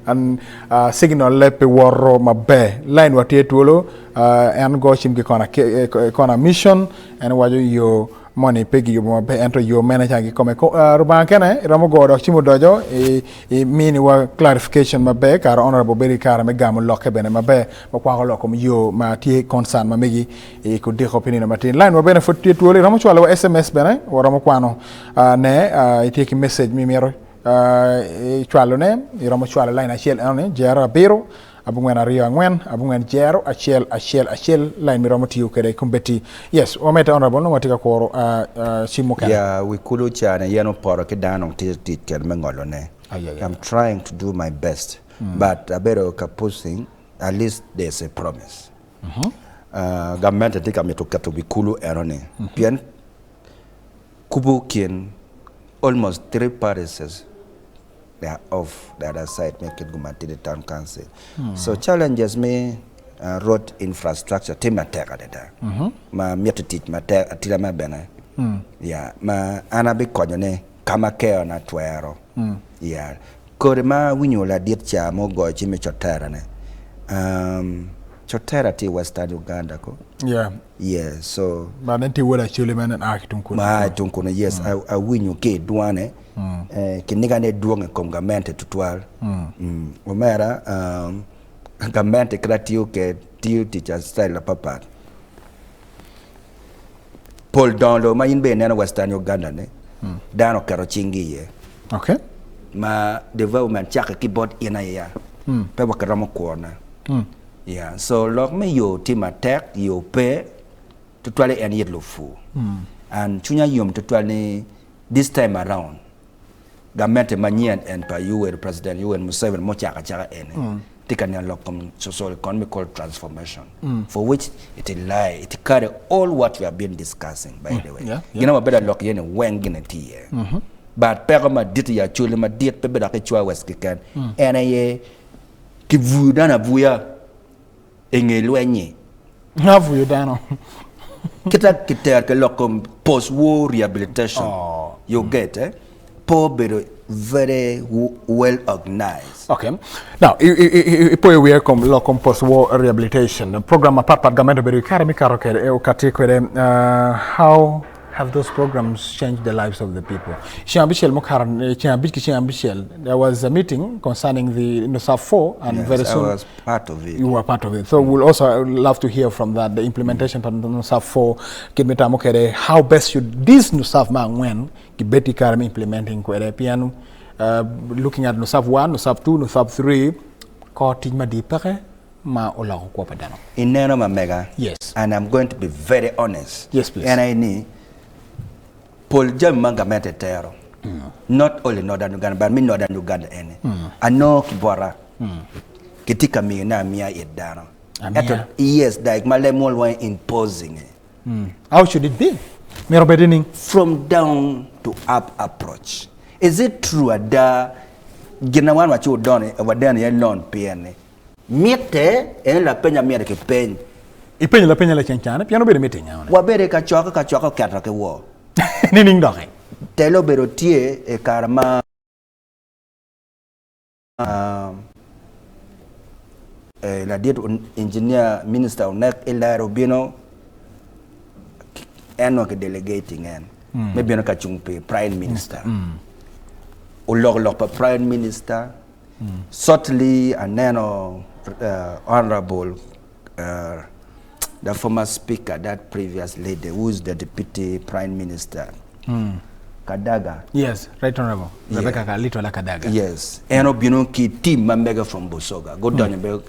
signal-le pe woto maber. Line wa tye twolo, en go cim ki kona, kona mission, en waco yo moni pe giyubo maber, ento yo mene ca kikome. Rubanga kene iromo go dok cim odoco, iminiwa clarification maber, kare honorable bedo ki kare me gamo lokke bene maber, ma kwako lok kom yo ma tye concern ma megi. I kodiko pi nino matin. Line wa bene pud tye twolo, iromo cwalo wa SMS bene, waromo kwano ne, itye ki message mi mito cwalo ne, iromo cwalo line acel eno ni jero abiro abongwen aryo angwen abongwen jero acel acel acel line mi romo tiyo kwede kombeddi. Yes, wamedde honorable nongo watye ka kuro cim mukene. Ya wi kulu ca ni yen opoto ki dano dong tye tic kwede me ngolo ne. I'm trying to do my best but abedo ka pushing at least there's a promise. Gamente tye ka mito keto wi kulu enoni pien kubo kin almost three parishes they are off the other side me Kitgum Matidi Town Council. So challenges me road infrastructure tye matek adada ma mito tic matek atira ma bene ya ma an abikonyo ne ka ma kerona twero ya Kodi ma awinyo ladit ca ma ogoyo cim me Cotera ne, um, Cotera tye i Western Uganda ko? Yeah. Yeah, so. But en tye wod Acholi ma en a ki tung kunu. Ma a ki tung kunu, yes. Mm. Awinyo ki i dwane, mm. eh, kiniga ne dwong i kom gamente tutwal. Mm. Mm. Omera, um, gamente kit atiyo ked, tiyo tic a style apapat. Pol dongo lobo ma in bene ineno Western Uganda ni dano oketo cinggi iye. Okay. Ma development cakke ki bot in aye ya. Pe wa kiromo kurone. Yeah. So lok me yo tye matek, yo pe, tutwalle en yit lupur. And cwinya yom tutwal ni this time around Gamente manyen en pa Yoweri President Yoweri Museveni mucako acaka eni tye ka neno lok kom social economical transformation for which it lie it carry all what we have been discussing by the way gin ma wabedo ka lok iye ni weng gine tye iye but peko madit i Acholi madit pe bedo ki cwa west keken en aye kibuyo dano abuya i nge lweny-nyi. Nga buyo dano? Kita kitero ki lok kom post war rehabilitation you get eh? Pe obedo very well organized. Okay. Now, ipoyo wiya i kom lok kom post war rehabilitation. Program mapat pat gamente obedo ki kare me kato kwede, okati kwede. How have those programs changed the lives of the people? Ceng abicel mukato, ceng abic ki ceng abicel, there was a meeting concerning the NUSAF 4 and Yes, very I soon was part of it. You were part of it. So we'll also love to hear from that, the implementation pa NUSAF 4, kit me tamo kwede, how best should this NUSAF ma angwen gibed ki kare me implementing kwede, pien looking at NUSAF 1, NUSAF 2, NUSAF 3, kor tic madit peke ma oloko kwo pa dano. Ineno ma mega? Yes. And I'm going to be very honest. Yes, please. En aye ni, pol jami ma gamente tero. Not only Northern Uganda but me Northern Uganda eni anongo ki bota kitye ka miyone amiya it dano. Ento yes like ma leb mo lwongo ni imposing. How should it be? Myero obed nining? From down to up approach. Is it true ada gin ma wan waci wadeno iye loan pien ni mitte en lapeny ma myero kipeny. Ipenyo lapeny lacen cani pien obedo meeting eno ni. Wabedo i kacokke, kacokke oketo ki woo. Nining doki? Tele obedo tye i kare ma ladit engineer minister onek ilero obino en onongo ki delegating en me bino ka cung pi prime minister oloko lok pa prime minister shortly aneno honorable the former speaker that previous lady who is the deputy prime minister Kadaga. Yes, right honorable. Yeah. Rebecca Kalitwala Kadaga. Yes. En obino ki team ma mege from Busoga. Gudonyo be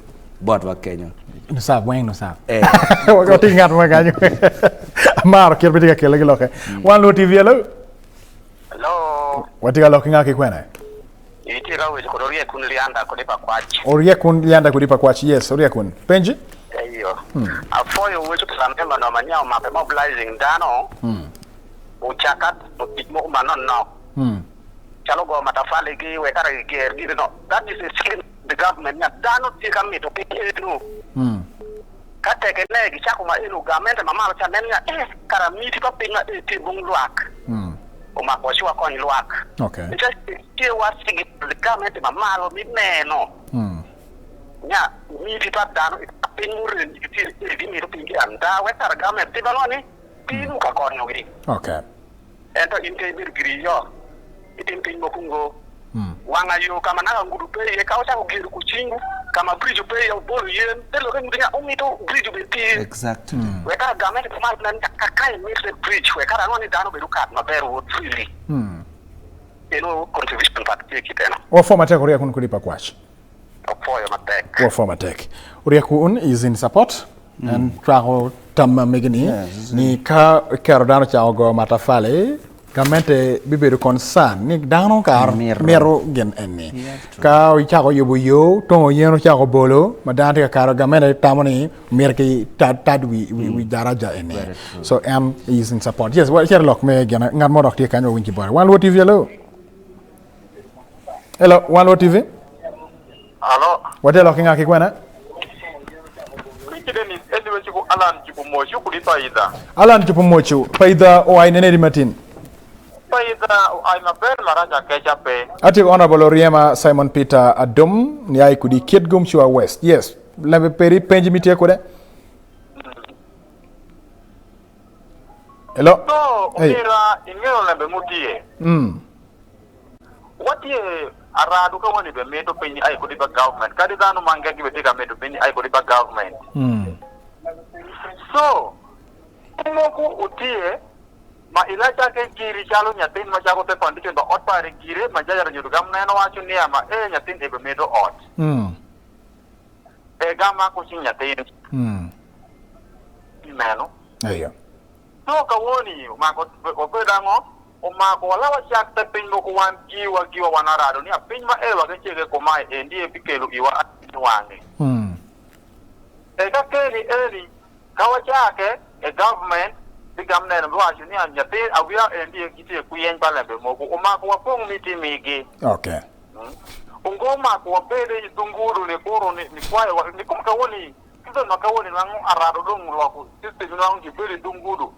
botwa kenyo. Nusaf, weng nusaf. Eh. Wati ngat mo kanyo. Amaro kit ma tye ka kele ki lokke. Wan Luo TV, hello. Hello. Watye ka lok ki nga ki kwene? Itye ka weco kod Oryekun Lyanda kodi Pakwach. Oryekun Lyanda kodi Pakwach, yes, Oryekun. Penji? Eyo. Apwoyo weco pa lamemba no ma nya omako mobilizing dano ocaka timo tic mogo manonok calo go matafali gi wek kara giger gini no. That is a signal to the government nya dano tye ka mito piny eno. Ka teke ne gicako ma eno gamente ma malo ca neno nya eh kara miti pa piny ma eni tye bung lwak. Omako wa ci wakony lwak. Nica tye wa signal gamente ma malo mi neno nya miti pa dano i piny murem gitye ni gimito piny ki anda wek kara gament pe banwa ni piny ka konyo gi. Ento in pe ibedo giri iyo itim piny mogo ngo. Wanga yo ka ma naka ngudu pe iye ka wucako gedo kucingu ka ma bridge ope iye wubolo yen te lokke nyuto nia wumito bridge obed tye. Wek kara gamente pa malo nen nia kaka imite bridge wek kara ango ni dano obed okat maber owot freely. Eno contribution pa tye kit eno. Wapwo matek Oryek un kodi pa kwac. Opwoyo matek. Wapwo matek. Oryek un is in support. En cwako tam ma megi ni ni ka iketo dano ocako goyo matafali gamente bibedo concern ni dano kar mito gin eni. Ka ocako yubo yo tongo yen ocako bolo ma dano tye ka kato gamente tamo ni myero ki tad wi daraja eni. So en is in support. Yes, wacito lok me gin ngat mo dok tye kany wawinj ki bote. Wan Luo TV hello. Hello, Wan Luo TV. Alo. Watye lok ki nga ki kwene? Ricky Dennis eni weci ku Alan Cipumocu kudi Paidha. Alan Cipumocu, Paidha oai nenedi matin? Paidha oai maber marac akeca pe. Atye ki Honourable Oryema Simon Peter Adom niai kudi Kitgum Cua West. Yes, lembe peri penji mitye kwede? Hello? So, Hey. omera ingeyo lembe mutye? Watye aradu ka wani be mito piny ai kodi pa government kadi dhano mange gibe tye ka mito piny ai kodi pa government. So, moko otye ma ilacake giri calo nyathin ma cako te foundation ba ot pare gire ma jajara nyuto gam neno waco niya ma ee nyathin ebe mito ot. E gam mako cing nyathin meno. So kawoni omako obedo ango? Omako wala wacak te piny moko wan giwa giwa wan arado niya piny ma e wake cege kumae endi e bikelo iwa ni wange. Eka keni eni ka wacake e government bigam neno biwaco niya nyathi awiya endi e gitye kuyeny pa lembe mogo omako wapong miti migi. Ongo omako wabede i dhungudu ni kuro ni nikwayo wa ni kom kawoni season ma kawoni nwango arado dong loko system nwango gibedo i dhungudu.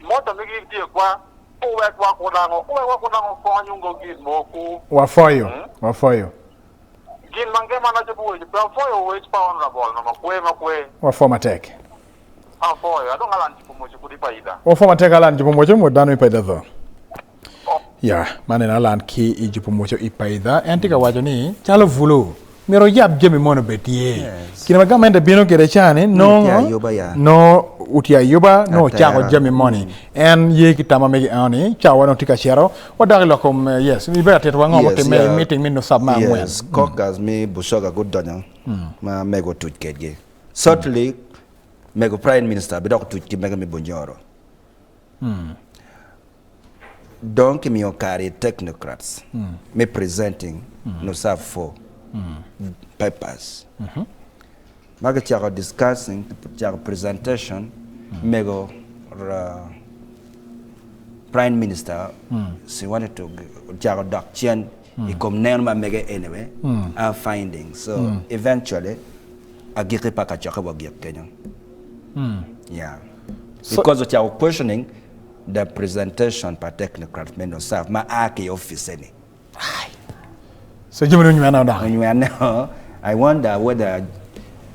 Moto migi tye kwa owek wa kudango owek wa kudango konyo ngo gin moku. Wafoyo, wafoyo. Gin ma ngema na copo weche pe afoyo wech pa honorable no makwe makwe. Wafo matek. Afoyo adong Alan Chipomocho kudi paida. Wafo matek Alan Chipomocho mo dano ipaida tho. Ya, man en Alan ki i Chipomocho i paida en tye ka waco ni calo bulu myero oyab jami moni obed tye. Kine ma gamente bino kwede ca-ni nongo nongo otye ayuba nongo ocako jami moni. En ye ki tam ma mege eno ni cawa dong tye ka cito wadok i lok kom yes ibedo ka tito wa ngo mutimme i meeting me nusab me angwen. Yes, caucus me Busoga gudonyo ma mego otuc kedgi. Shortly mego prime minister bidok otuc ki mege me Bunyoro. Dong kimiyo kare i technocrats me presenting NUSAF 4 papers. Ma kicako discussing, kicako presentation, mego Prime Minister she wanted to ocako dok cen i kom neno ma mege anyway, our findings. So eventually agikki pa kacokke wa ogik kenyo. Yeah. Because ocako questioning the presentation pa technocrat me NUSAF ma a ki i office ni. So jami ni onywene odok. Onywene o. I wonder whether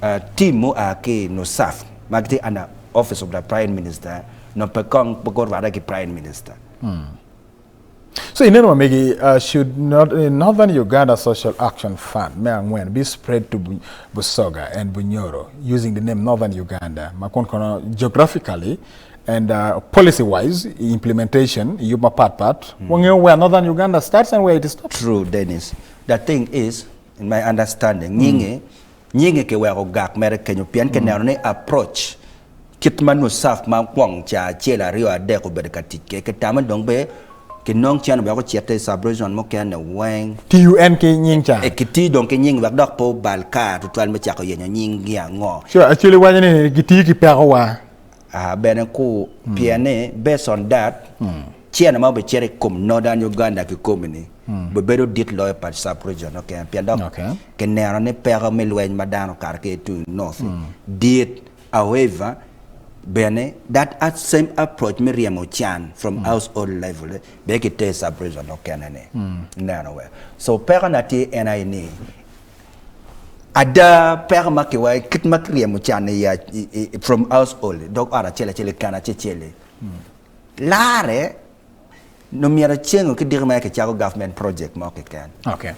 uh, team mu a ki NUSAF ma gitye under office of the prime minister no pe kong pe gurwate ki prime minister. So ineno ma megi uh, should not, uh, Northern Uganda Social Action Fund me angwen be spread to Busoga and Bunyoro using the name Northern Uganda ma kun kono geographically and uh, policy wise implementation i yub mapat pat wangeyo where Northern Uganda starts and where it stops. True, Dennis. The thing is, in my understanding, nyinge, nyinge kiweko gak mere kenyo pien kineno ni approach kit ma NUSAF ma kwong ca acel aryo adek obedo ka tic kwede kitamo ni dong be kinong cene wek ocit i sub-region mukene weng. TUN ki nying ca. E kiti dong ki nying wek dok pe obal kare tutwal me cako yenyo nying gi ango. Sure, actually waco ni gitiyo ki peko wa. Ah, bene ku pien ni based on that cene ma obicito i kom Northern Uganda kikomi ni bibedo dit loyo pa sub-region mukene pien dok kineno ni peko me lweny ma dano okato ki i tung north dit. However, bene that same approach me ryemo can from household level bene kiter i sub-region mukene ni ineno wek. So peko na tye en aye ni ada peko ma kiwaco kit ma kiryemo can i from household dog ot acel acel i kana acel acel-li larre nongo myero cengo ki diki ma kicako government project mo keken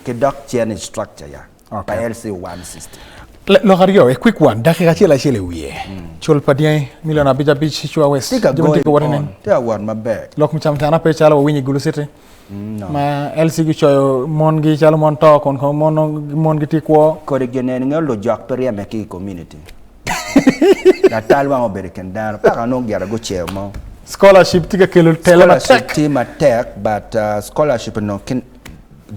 ki dok cen i structure ya. Pa LC 160. Lok aryo, a quick one, dakika acel acel i wiye. Cul pa dyangi milion abic abic Cua West. Tye ka going on, tye ka wot maber. Lok me camcana pe calo wawinyo i Gulu City. Ma LC gucoyo mon gi calo mon to kun kono mon gi tye kwo. Kodi gin eni ngeyo lujok pe ryeme ki i community. Latal wang obedo i kin dano paka nongo gire guceyo mo. Scholarship tye ka kelo tele matek. Scholarship tye matek but scholarship onongo ki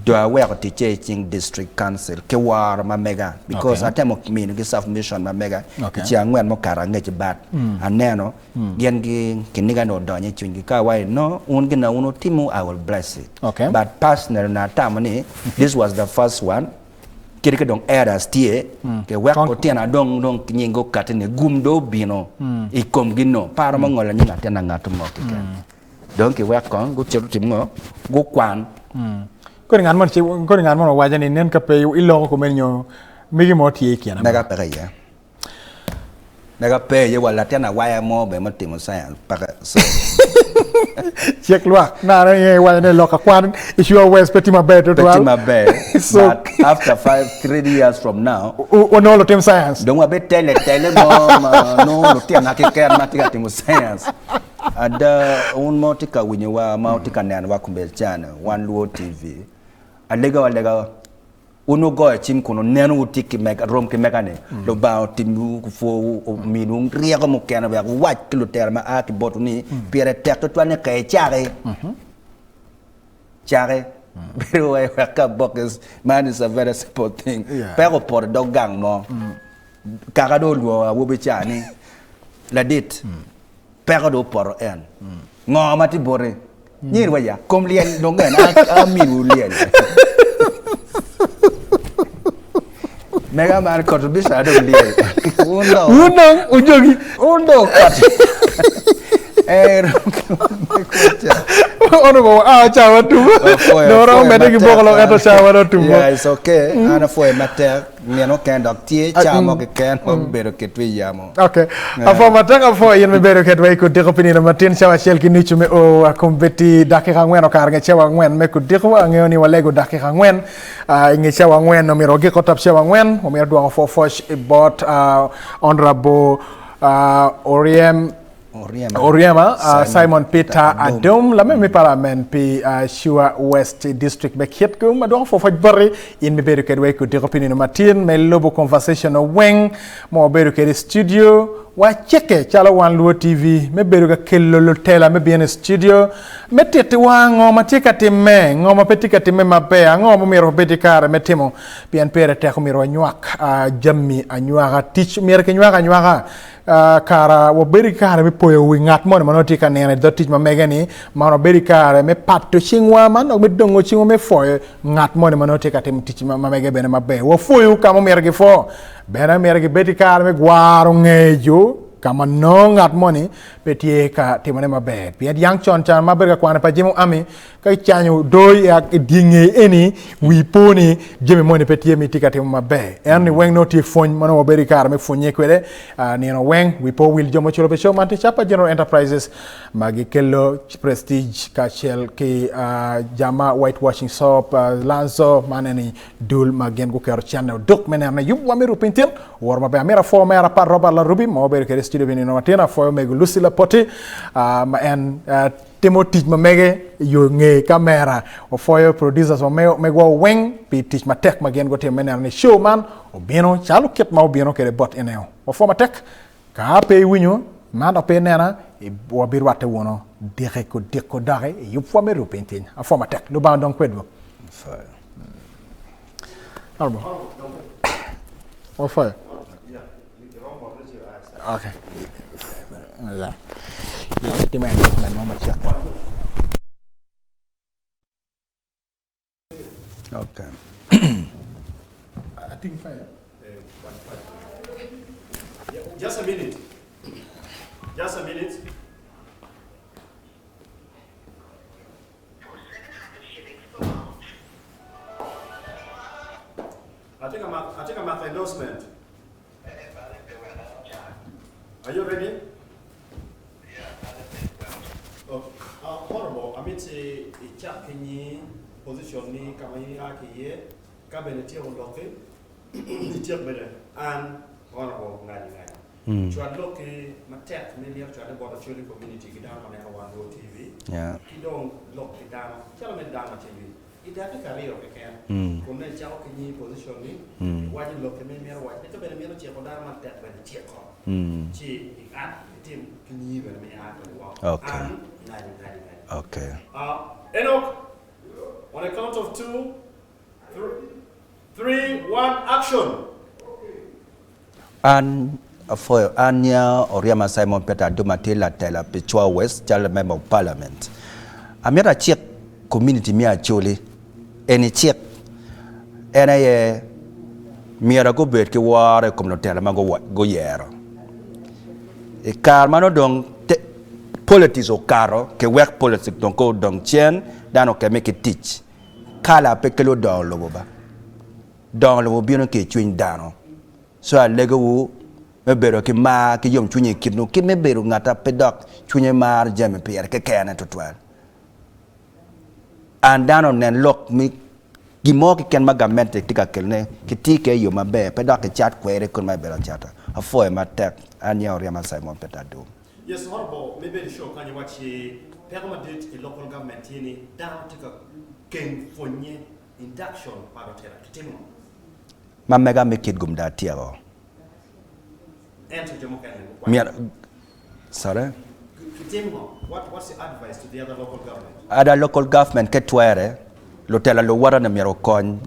dong aweko ticce i cing district council ki woro ma mega because atemo mino gi submission ma mega i ceng angwen mukato angec but aneno gin gi kiniga ni odonyo i cwinygi ka awaco ni no un gin ma wun wutimo I will bless it but personally onongo atamo ni this was the first one kadi ka dong errors tye ke wek otyena dong dong nying okati ni gum dong obino i komgi no pe aromo ngolo nying atin angat mo keken dong ki wek kong gucit gutim ngo gukwan. Kodi ngat moni kodi ngat moni owaco ni nen ka pe iloko kumeno nyo megi mo tye i kine. Mega peke iye. Mega pe iye wa latin awaya mo bene ma otimo science peke so. Cik lwak nano iye iwaco ni lok akwan i Sure West pe tye maber tutwal. Pe tye maber so, but after 5 3 years from now wanongo lutim science. Dong wabitele tele mo ma nongo lutina keken ma tye ka timo science. Ada wun ma wutye ka winyowa ma wutye ka nenowa kombeddi cani wan Luo TV alegawa alega wun wugoyo cim kun wuneno wutye ki mega rom ki mega ni Lubanga otimwu opwowu ominwu ryeko mukene wek wuwac ki lutela ma a ki botwu ni pire tek tutwal ni ka icaki caki bedo wai wek ka boke man is a very simple thing peko opoto i dog gang mo kaka dong olwongo awobi ca ni ladit Peko dong opoto en. Ngo ma tye boti? Nyeri wa ya, kom lyel dong en amiwu lyel. Mega man contribution adong lyel. Wun dong. Wun dong ujogi. Wun dong kot. Honorable, ah, cawa tum. Dong mede ki boko lok ento cawa dong tum. Yeah, it's okay. An apwoyo matek. Nino mukene dok tye cawa mo keken ma obedo kitwa i yamo. Ok. Apwo matek apwo in me bedo kedwa i kudiko pi nino matin cawa acel ki nucu me o akombeddi dakika angwen okato nge cawa angwen me kudiko. Angeyo ni walego dakika angwen i nge cawa angwen omyero wagiko tap cawa angwen omyero dwoko pwoc i bot Honorable Oryem. Oryema Simon Peter Adom, lamem me Palament pi Sure West District me Kitgum. Adwoko pwoc pwoc boti in ma ibedo kedwa i kodiko pi nino matin me lubo conversation weng ma wabedo kwede i studio. Wacikke calo wan Luo TV me bedo ka kelo lutela me bino i studio me tittiwa ngo ma tye ka timme, ngo ma pe tye ka timme maber, ango ma omyero wabed ki kare me timo pien pire tek omyero wanywak jami anywaka. Tic myero kinywak anywaka. Kara wabedo ki kare me poyo wi ngat moni ma nongo tye ka nino i dog tic ma mege-ni, man wabedo ki kare me pato cingwa, man dok me dongo cingwa me pwoyo ngat moni ma nongo tye ka timo tic ma mege bene maber. Wapwoyo ka ma omyero gipwo, bene myero gibed ki kare me gwaro ngeyo ka ma nongo ngat moni pe tye ka timone maber. Pien yang con ca ma abedo ka kwano pa Jemo Ami, Ka icanyo doo i dye nge eni, wii po ni jami moni pe tye ma itye ka timo maber. Ento ni weng nongo tye pwony ma nongo wabedo ki kare me pwonye kwede nino weng. Wii po wil jo ma oculo pi show man tye Chapa General Enterprises ma gikelo Prestige kacel ki Jama White Washing Soap, Lanzo man eni dul ma gin guketo cente odok me neno ni yubwa me rupiny tin owoto maber. Amito apwo omera Pat Robert Larubi ma wabedo kwede i studio pi nino matin. Apwoyo omego Lucy Lapoti ma en Timo tic ma mege i yo nge kamera. Wapwoyo producers wa megwa weng pi tic matek ma gin gutimo me neno ni show man obino calo kit ma obino kwede bot ineo. Wapwo matek. Ka pe iwinyo man dok pe inena, wabirwatte wunu diki kudiko doki i yubwa me ruu piny tiny. Apwo matek. Lubanga odong kwedwu. Wapwoyo. Okay. Yeah. Timo endorsement mo macek. Okay. I think fire. Just a minute. Just a minute. Atye ka mako, atye ka mako endorsement. Are you ready? Okay. Uh, honorable, amiti icak ki nyi position ni ka ma in ia ki iye, ka bene ityeko lokki, ityek bene an honorable ngadi ngadi. Cwal lokki matek ma imito cwale bot Acholi community ki dano ma neno wan Luo TV, ki dong lok ki dano calo me dano acel-li. I dakika aryo keken, kun nongo icako ki nyingi position-ni, iwaco lokki ma imito waco, ento bene imito ciko dano matek bene iciko, ci ia itim ki nyingi bene ma ia kwede woko. An ngadi ngadi ngadi. Enoch, on a count of two, three, one, action! An apwoyo an nya Oryema Simon Peter Aduma atye latela pi Chwa West calo member of parliament. Amito acik community me Acholi eni cik en aye myero gubed ki woro i kom lutela ma guyero. I kare ma nongo dong politics okato ki wek politics dong kong odong cen dano okemme ki tic kala pe kelo dongo lobo ba. Dongo lobo bino ki i cwiny dano. Co alegowu me bedo ki mar ki yomcwiny i kitwu, ki me bedo ngat a pe dok cwinye maro jami pire kekene twatwal. An dano onen lok me gin mo keken ma gamente tye ka kelone, kiti kwede i yo maber, pe dok kicat kwede kit ma ebedo acata. Apwoyo matek. An nyinga Oryema Simon Peter Adum. Yes honourable me bedo sure kany iwacci peko madit i local government tye ni dano tye ka keng pwonye Induction pa lutela kitimo ngo? Ma mega me kit gum dong atyeko. Ento jo mukene gukwano. Myero, sorry? Kitim ngo? What, what's your advice to the other local government? Other local government ke twere, lutela luwota ni myero okony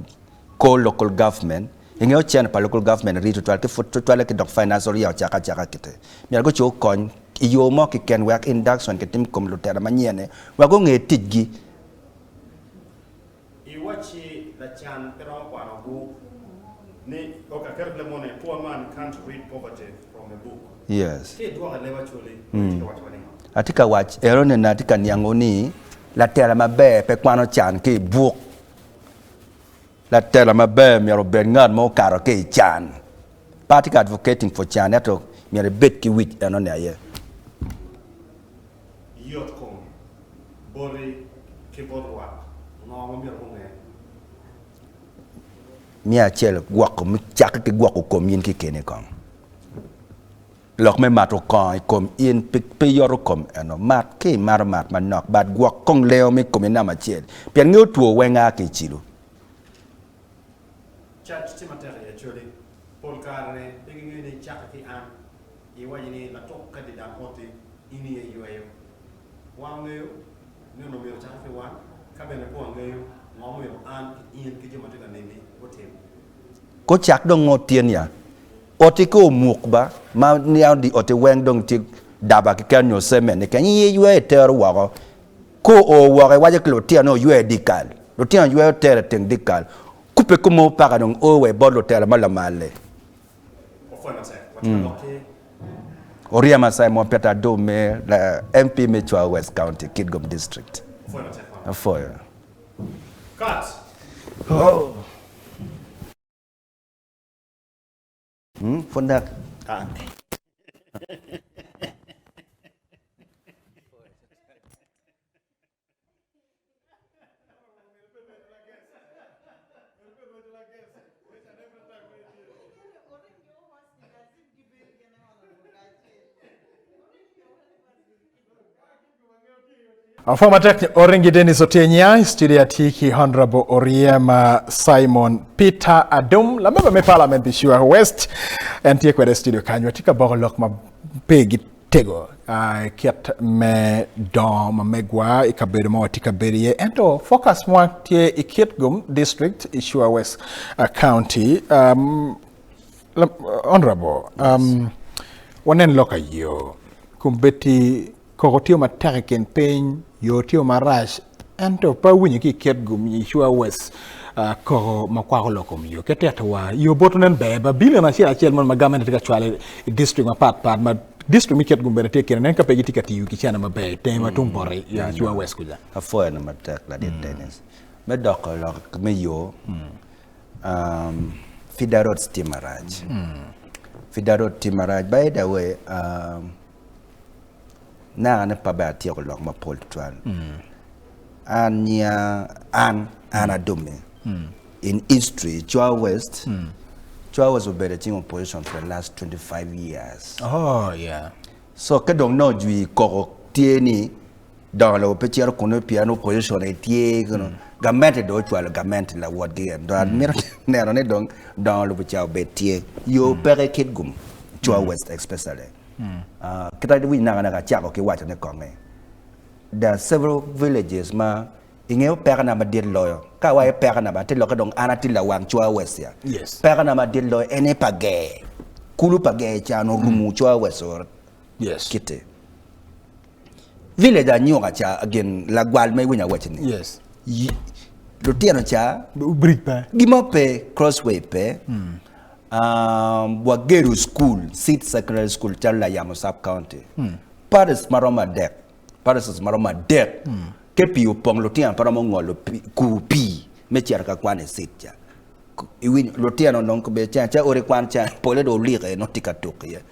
kor local government. Ingeyo cene pa local government rii tutwal ki pud tutwale ki dok financial year ocake acaka kite. Myero gucung okony i yo mo keken wek induction kitim kom lutela manyen-ni wek gunge ticgi. Iwacci lacan pe romo kwano buk ni ok aketo ki lemone poor man can't read poverty from a book. Yes. Ki idwoko i leb Acholi itye ka waco wa ningo? Atye ka wac eno ni atye ka niango ni latela maber pe kwano can ki i buk. Latela maber myero obed ngat ma okato ki i can. Pe atye ka advocating for can ento myero ibed ki wic eno ni aye. Yot kom boti ki bot lwak, ngo ma myero gunge? Me acel, gwoko, cakke ki gwoko kom in kekeni kong. Lok me mato kongo i kom in pe yoto kom eno. Mat ki imato mat manok but gwok kong lengo me komi namba acel pien ngeyo two weng a ki i cilo. Cac tye matek i Acholi. Pol kare ni pe gingeyo ni icake ki an. Iwaco ni latuk ka didang oti in iye iyweyo. Wan wangeyo ni onongo myero ocake ki wan, ka bene pe wangeyo ngo ma myero an ki in ki jo ma tye ka neni gutim. Kocak dong ngo tyen ya? Oti ka omuk ba, ma niang di oti weng dong tye daba keken nyo cement keken, in iyweyo itero woko. Ka oo woko iwaco ki lutino ni oywe dikal, lutino yweyo tero iteng dikal. Kubbe kumo paka dong o wa bot lutela ma lamal-li. Oryema Simon Peter Adum me MP me Chwa West County, Kitgum District. Apwoyo. Pud dok. Afwa matek ni Oringi Dennis Otienya i studio atye ki Honorable Oryema Simon Peter Adum lamemba me Parliament pi Sure West en tye kwede i studio kany watye ka boko lok ma pe gitego kit me dongo ma megwa i kabedo ma watye ka bedo iye ento focus mwa tye i Kitgum District i Sure West County. Um, Honorable, um, wanen lok ayo kombeddi koko tye matek i kin piny, yo tye marac, ento pe awinyo ki i Kitgum i Sure West uh, koko ma kwako lok kom yo. Ki titowa, yo bot nen ber ba bilion acel acel mono ma gavment tye ka cwalo i district mapat pat ma district me Kitgum bene tye i kine nen ka pe gitye ka tiyo ki cene maber i tenge ma tung boti i Sure West kuca. Apwoyo ni matek ladit Dennis. Me doko lok me yo, um, Feeder roads tye marac. Feeder road tye marac. By the way, um, naka ne pe ber atyeko lok mapol tutwal. An nya, an, an Adumi. In history, Chwa West, Chwa West obedo i cing opposition for the last 25 years. Oh, yeah. So ka dong nongo jwi koko tye ni dongo lobo pe cito kunu pien opposition aye tye kunu, gamente dong ocwalo gamente lawotgi en dong amito neno ni dong dongo lobo ca obed tye. Yo peke Kitgum, Chwa West especially. Kita iwinyo naka naka acako ki waco ne kong ni there are several villages ma ingeyo pekona madit loyo. Ka awaco pekona ba te lokke dong an atye lawang Chwa West ya. Pekona madit loyo en aye pa ger. Kulu pa ger ca onongo orumo Chwa West kite. Village anyuka ca gin lagwal ma iwinyo awaci ni. Lutino ca Bridge pe. Gimo pe, crossway pe. Wagedo school, seed secondary school calo Layamo sub county. Parish maromo adek, parishes maromo adek ke pii opong lutino pe romo ngolo kur pii me cito ka kwan i seed ca. Iwinyo lutino dong kobedo ca ca odi kwan ca pole dong olike nongo tye ka tuk iye.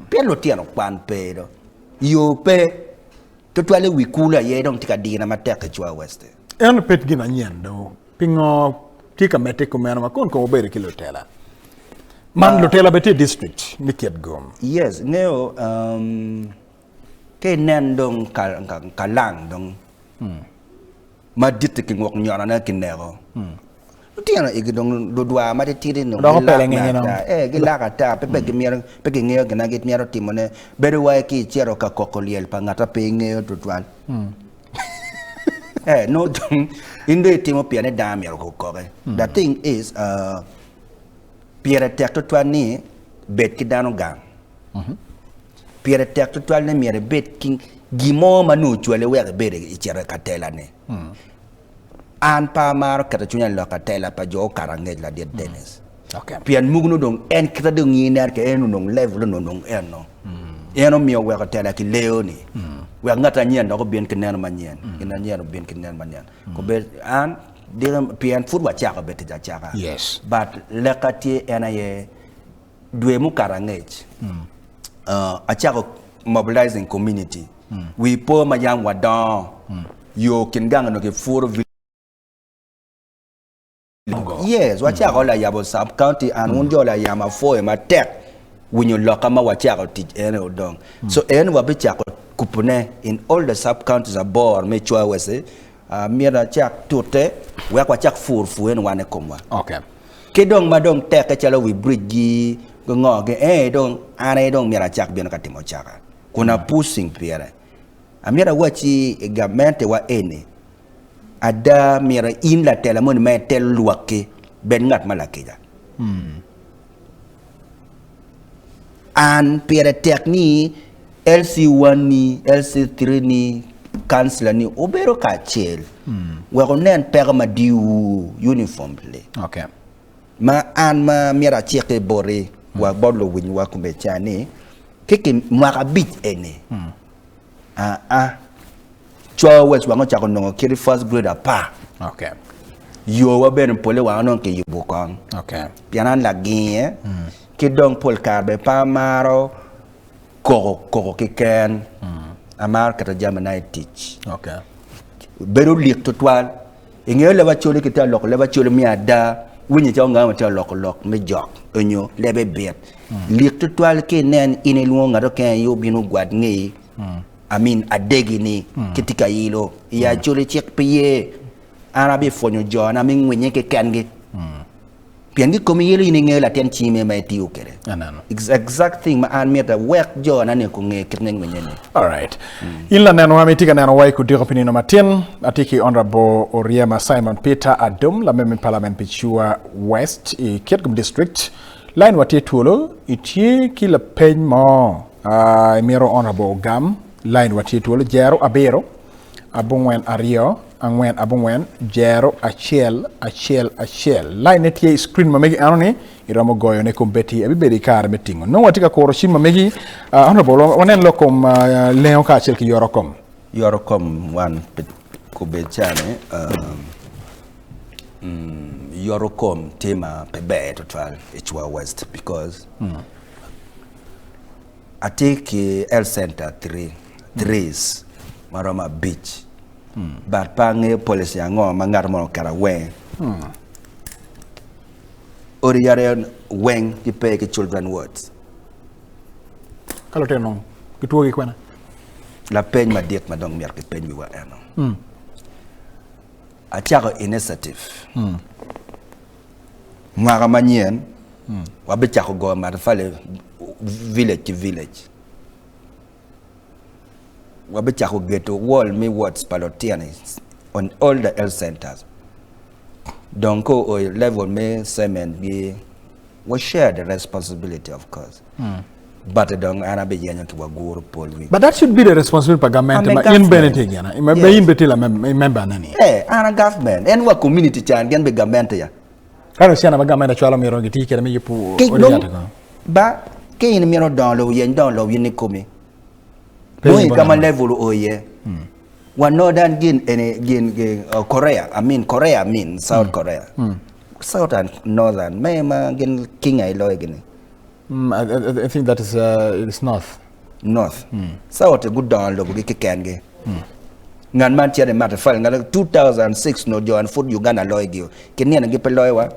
Pien lutino kwan pe do, yo pe, tutwalle wi kulu aye dong tye ka dina matek i Chwa West. Ento pe gin manyen do. Pingo tye ka medde kumeno ma kun kong wubedo ki lutela? Man lutela bene tye i district me Kitgum. Yes, ingeyo ka inen dong kalang dong madit-ti kinguk nyonone kineko, lutino igi dong ludwar matitidi dong gilak me ata, ee gilak ata pe pe gingeyo gin ma gimito timone, bedo wai ki icito ka koko lyel pa ngat ma pe ingeyo tutwal. Eh, nongo dong in dong itimo pien ni dano myero gukoki. The thing is, uh, pire tek tutwal ni bed ki dano gang. Pire tek tutwal ni myero ibed ki gin mo ma nongo ocwali wek ibed icito ka tela-ni. An pe amaro keto cwinya i lok atela pa jo okato angec ladit Dennis. Pien mogo nongo dong en kite dong in ineno kwede en onongo level onongo dong eno. En omiyo oweko tela ki leo ni wek ngat anyen dok obin ki neno manyen, gin anyen obin ki neno manyen. Kobed an diki pien pud wacako bene tic acaka. But lekka tye en aye dwe mukato angec acako mobilizing community. Wi po ma yam wadongo yo kin gang onongo kipuro Yes, wacako layabo sub county and wun jo layamo apwoyo matek. winyo loka ma wacako tic ene odong. So en wabicako kupone in all the sub counties aboro me Chwa West myero acak tute wek wacak pur pur eni wan i komwa. Okay. Ki dong ma dong tekke calo wi bridge gi ngo gi ee dong an aye dong myero acak bino ka timo caka kun a pushing pire. Amyero awacci i gamente wa eni ada myero in latela moni ma itelo lwakki bed ngat ma lakica. An pire tek ni LC one ni, LC three ni, councilor ni obedo kacel wek onen peko ma diyowu uniformly. Okay. Ma an ma myero aciki boti wa bot luwiny wa kome ca ni ki ki mwaka abic eni aa coo wec wang ocako nongo kiti first grade apar. Okay. Yo wa bene pole wang onongo kiyubo kong. Okay. Pien an laginge ki dong pol kare bene pe amaro koko koko keken. Amaro keto jamina i tic. Okay. Bedo lik tutwal. Ingeyo leb Acholi kitye ka loko leb Acholi me ada, winyo calo ngat ma tye ka loko lok me jok onyo lebe bit. Lik tutwal ki inen in ilwongo ngat okene aye obino ogwad ngeyi. I mean adegi ni kitye ka ilo. I Acholi cik pe ye. An abipwonyo jona me ngwinye keken-gi. Pien gikomi yelo in ingeyo latin cime ma itiyo kwede. Aneno. It's exact thing ma an mito awek jona ni gunge kit me ngwinye ni. Alright. In lanenwa ma itye ka neno wa i kudiko pi nino matin, atye ki Honourable Oryema Simon Peter Adum, lamem me Parliament pi Chua West i Kitgum District. Line wa tye twolo, itye ki lapeny mo uh, imito Honourable ogam, line wa tye twolo, jero abiro abongwen aryo angwen abongwen jero acel acel acel. Line ne tye i screen ma megi eno ni iromo goyo ne kombeddi abibedo i kare me tingo. Nongo watye ka kuro cim ma megi. Uh, honorable, wanen lok kom uh, lengo kacel ki yoro kom. Yoro kom wan pi kubed cani um, mm, yoro kom tye ma pe ber tutwal i Chua West because mm. Atye ki health center three, threes ma romo abic but pe angeyo policy ango ma ngat moni oketo aweng. Odi yat weng gipe ki children wards. Ka lutino gitwo ki kwene? Lapeny madit ma dong myero kipeny wiwa eno. Acako initiative. Mwaka manyen wabicako goyo matafali village ki village. Wabicako geto wall me wards pa lutino on all the health centers. Dong ka oo i level me cement gi wa share the responsibility of course. But dong an abiyenyo ki waguru pol wi. But that should be the responsibility pa gamente I'm a ma in bene government. itye gina. Ma Yes. in bene itye la member ne ni. Eh, an a government. En wa community can gin be gamente ya. Ka dong cene ma gamente cwalo myero giti kwede me yubo Ki odi dong yat-ti kono. ba ki in imito dongo lobo yeny dongo lobo in ikomi. Pe Dong i in ka ma bot level oo iye. Wa northern gin eni gin gin uh, Korea, I mean Korea I mean South Korea. South and northern me ma gin king aye loyo gini. Mm, I, I, I think that is uh, it is north. North. South gudongo lobogi kekengi. Ngat man cito i matafali ngat 2006 no jo an pud Uganda loyogi ki nino gi pe loyowa.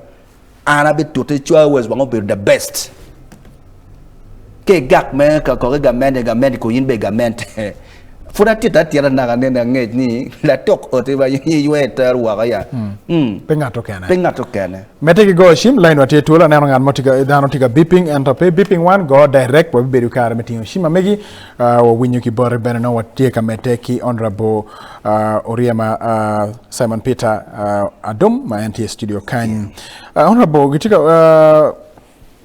An abitute cwa was wang obedo the best. Ki gak me ka kok i gamente gamente ko in be gamente. Pud atito atita naka nene angec ni latuk oti ba iywe iter woko ya. Mm. Pe ngat okene. Pe ngat okene. Medde ki goyo cim, line wa tye twolo, aneno ngat mo tye ka, dano tye ka beeping, ento pe beeping wan, go direct, wabibedo ki kare me tingo cim ma megi, uh, wawinyo ki boti bene nongo watye ka medde ki Honorable uh, Oryema uh, Simon Peter uh, Adom ma en tye i studio kany. Uh, Honorable, gitye ka, uh,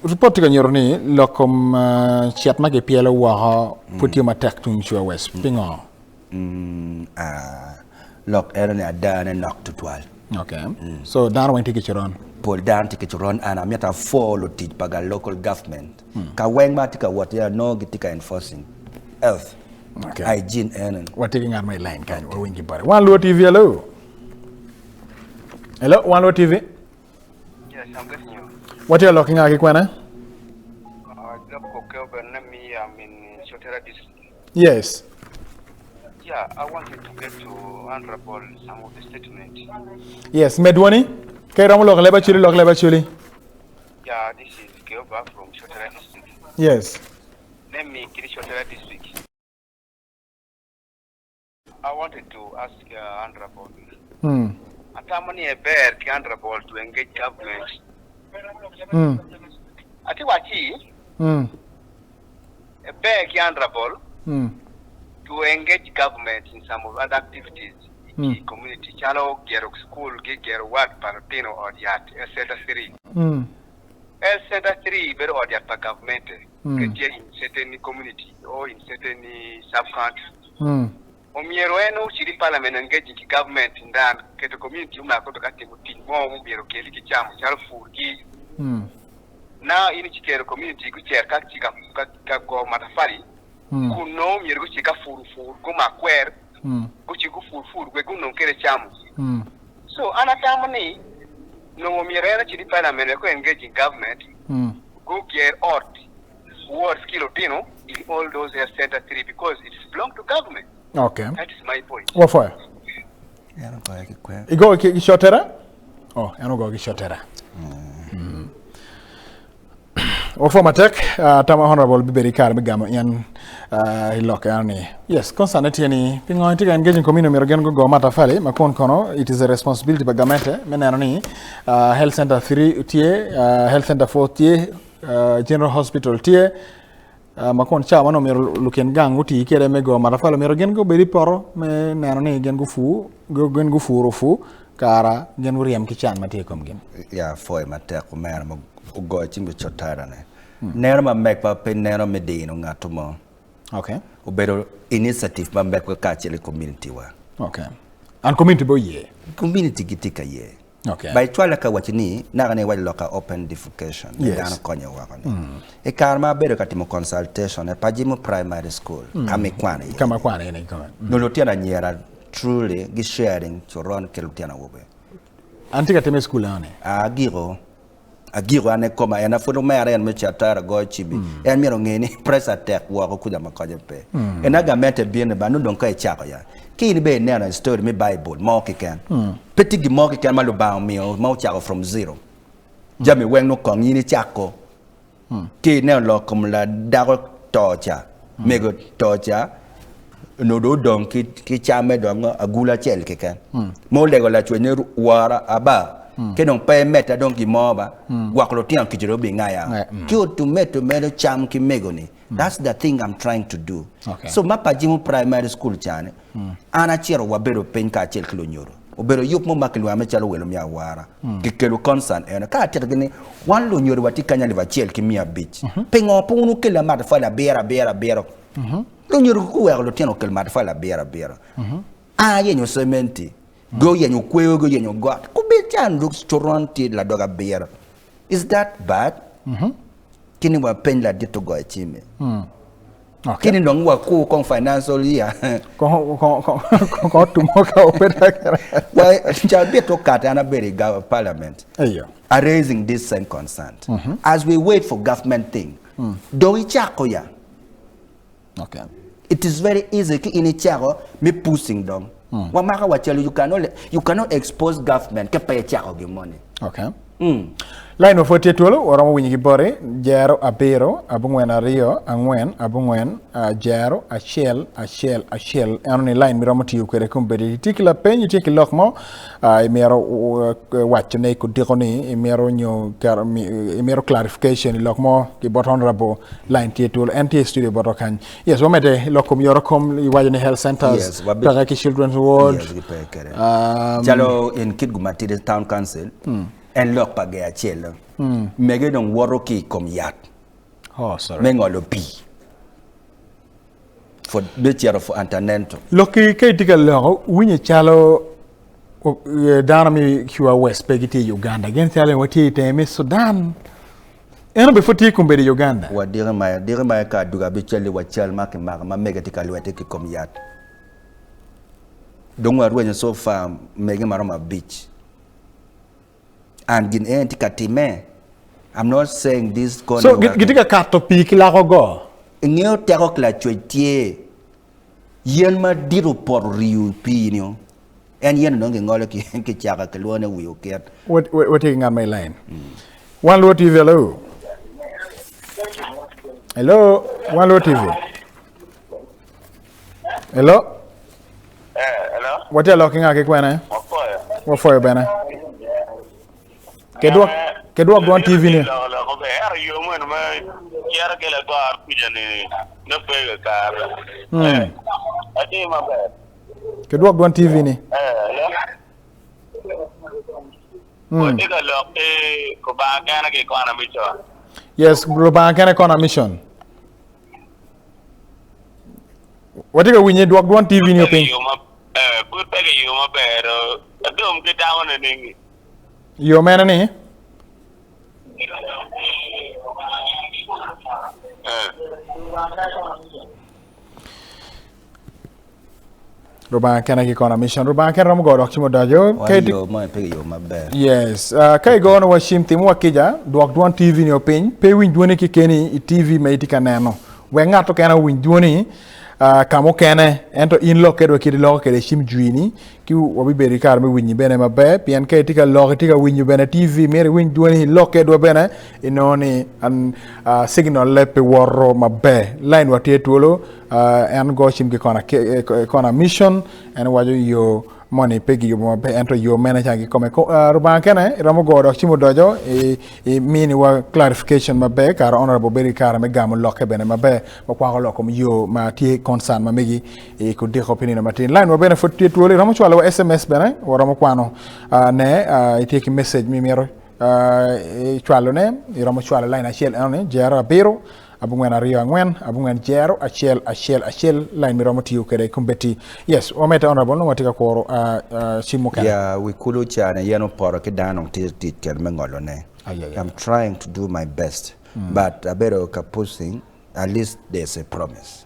report tye ka nyuto ni lok kom uh, cet ma kipyelo woko pud tye matek tung Chua West. Pingo? Mm, ah, lok eno ni ada ne nok tutwal. Okay. So dano weng tye ki coron. Pol dano tye ki coron an amito apwo lutic pa ga local government. Ka weng ma atye ka wot iye anongo gitye ka enforcing health Okay. hygiene eno. Watye ki ngat mo i line kany, wawiny ki bote. Wan Luo TV, hello. Hello, Wan Luo TV. Yes, I'm getting you. Watye ka lok ki nga ki kwene? Uh, Lok ko ben me, I'm in Sotera district. Yes. Yeah, I wanted to get to Honorable some of the statement. Yes, medwoni. Ka iromo lok leb Acholi, lok leb Acholi. Yeah, this is Keoba from Sotera district. Yes. Me mi Kyotera District. I wanted to ask Honourable, atamo ni eber ki Honourable to engage government. Atye wacci, eber ki Honourable to engage government in some of other activities i community calo gero school ki gero ward pa lutino ot yat, health center 3. Health center 3 bedo ot yat pa gavmente ke tye in certain community or in certain sub county. Omyero en ocit i parliament engaging ki government ndan keto community omako ka timo tic mo mumyero okeli ki camo calo pur gi. Now in icikero community gucer ka ci ka go matafali kun nongo myero gucit ka puro pur gumak kwer gucit gupur pur wek gunong kede camo. So an atamo ni nongo myero en ocit i parliament wek o engaging government guger ot wards ki lutino in all those health center 3 because it is belong to government. Okay. That is my point. Wafoyo. En ogoyo ki kwer. Igo ki cotera? Oh, en ogoyo ki cotera. Mm. Wapwo matek, uh, tama honorable bibedo i kare me gamo in uh, i lok eno ni. Yes, concern ne tye ni pingo itye ka engaging community myero gin gugo matafali ma kun kono it is a responsibility pa gamente me neno ni uh, health center 3 tye, uh, health center 4 tye, uh, general hospital tye, uh, ma kun ca ma nongo myero lukin gang guti kwede me go matafali myero gin gubed i poto me neno ni gin gufu, gin gufuro fu kara gin guryem ki can ma tye i komgi. Ya apwoyo matek omera ma ogoyo cim ki cotara ne. Neno ma megwa pe neno me dino ngatto mo. Okay. Obedo initiative ma megwa kacel ki community wa. Okay. And community be oye? Community gitye ka ye. Okay. Ba icwala ka waci ni naka ni iwaco lok ka open defecation ni Yes. dano konye woko ni. I kare ma abedo ka timo consultation i Pajimo Primary School ka ma ikwano iye Ka ma akwano iye ni kome. Nongo lutino anyira truly gi sharing coron ki lutino awobe. An tye ka time i school eno ni. Agiko, agiko an ikoma en apud omera en me catara goyo cibi en myero onge ni pressure tek woko kuca ma konye pe. En agamente bino ba nongo dong ka icako ya ki in bene ineno i story me bible mo keken pe tye gin mo keken ma Lubanga omiyo ma ocako from zero jami weng nongo kong in icako Ki ineno lok kom ladako to ca, mego to ca, onongo dong odong ki camme dong agulu acel keken. Ma olego lacwec ni, Wora, Aba, ki dong pe imedda dong gin mo ba, gwok lutino kica dong obingaya. Ki otumeto medo cam ki mego-ni. That's the thing I'm trying to do. So ma pa Jimo Primary School ca-ni, An acito wabedo piny kacel ki lunyodo. Obedo yub mo ma kilwongo me calo welo me awara. Kikelo concern eno. Ka atitigi ni wan lunyodo watye kany alip acel ki 500, pingo pe wun wukella matafali abiro abiro abiro? Lunyodo guweko lutino okel matafali abiro abiro. An ayenyo cementi, guyenyo kweyo, guyenyo got. Kubed can coron tye ladog abiro. Is that bad? Kini wapeny ladit ogoyo cime. Okay. Kini dong wakur kong financial year. Kong kong kong kong tumo ka obed Well, cabit okate an abedo i gov- parliament. Eyo. Are raising this same concern. As we wait for government thing, dong icako ya. Okay. It is very easy ki in icako me pushing dong. Wamako wa calo you cannot, you cannot expose government ka pe icako gin moni. Okay. Lain ma pwod tye twolo, waromo winyo ki boti, jero abiro, abongwen aryo, angwen, abongwen, jero, acel, acel, acel. Eno ni lain miromo tiyo kwede kombeddi. Itye ki lapeny, itye ki lok mo, imito wacone i kodiko ni, imito nyo imito clarification i lok mo ki bot Honorable, lain tye twolo. En tye i studio botwa kany. Yes, wamedde i lok kom yoro kom, iwaco ni health centers, peke ki children's ward. Yes, gipe kwede. Calo in Kitgum Matidi Town Council, en lok pa ger acel-lo. Mege dong woto ki i kom yat Oh, sorry. me ngolo pii for me cito for antenatal. Lokki ka itye ka loko, winye calo dano me Cua West pe gitye i Uganda. Gin calo watye i tenge me Sudan. Ento bene pud tye kombeddi i Uganda. Wa diki ma diki ma ka aduga abicalli wa cal ma kimako ma mege tye ka lwette ki kom yat. Dong warwenyo so far mege maromo abic. And gin eni tye ka timme. I'm not saying this koni So gitye ka kato pii ki lako go? Ingeyo teko ki lacwec tye. Yen madit opoto oriyo i pii-ni. En yen onongo gingolo ki kicaka kilwongo ni wi oket. Watye ki ngat ma i lain. Wan Luo TV, hello. Hello, Wan Luo TV. Hello. Eh, hello. Watye alok ki nga ki kwene? Wafoyo. Wafoyo bene. Kedwok kedwok dwon TV ni. Loko loko be ero yo mweno ma cero ke lagor kuja ni ne pe ka kare. Eh, atye maber. Kedwok dwon TV ni. Eh, hello. Watye ka lok ki Lubanga kene ki Kona Mission. Yes, Lubanga kene Kona Mission. Watye ka winye dwok dwon TV ni piny. Eh, pud pe kiyubo maber. Adom ki tamo nining? Yo mene ni? Eh. Rubanga kene ki kona mission. Rubanga kene romo go dok cimo dojo. Wan yo mo pe yo maber. Yes. Uh, ka igono wa cim timo wa kica, dwok dwon TV ni opiny, pe iwiny dwoni kekeni i TV ma itye ka neno. Wek ngat okene owiny dwoni uh, ka mukene, ento in lok kedwa kit iloko kede cim jwini, ki wabibedo ki kare me winyi bene maber, pien ka itye ka lok itye ka winyo bene TV, myero iwiny dwoni, ilok kedwa bene, inongo ni an, uh, signal-le pe woto maber. Line wa tye twolo. En go cim ki kona, kona mission, en waco yo moni pe giyubo maber ento yo mene ca kikome. Rubanga kene iromo go dok cim odoco i miniwa clarification maber kare honorable bedo ki kare me gamo lokke bene maber ma kwako lok kom yo ma tye concern ma megi i kudiko pi nino matin. Line wa bene pud tye twolo iromo cwalo wa SMS bene waromo kwano ne itye ki message mi myero icwalo ne iromo cwalo line acel eno ni jero abiro Abongwen aryo angwen abongwen jero acel acel acel line miromo tiyo kwede kombeddi. Yes, wamedde honorable nongo watye ka kuro cim mukene. Ya wi kulu ca ni yen opoto ki dano dong tye tic kede me ngolo ne. I'm trying to do my best but abedo ka pushing at least there's a promise.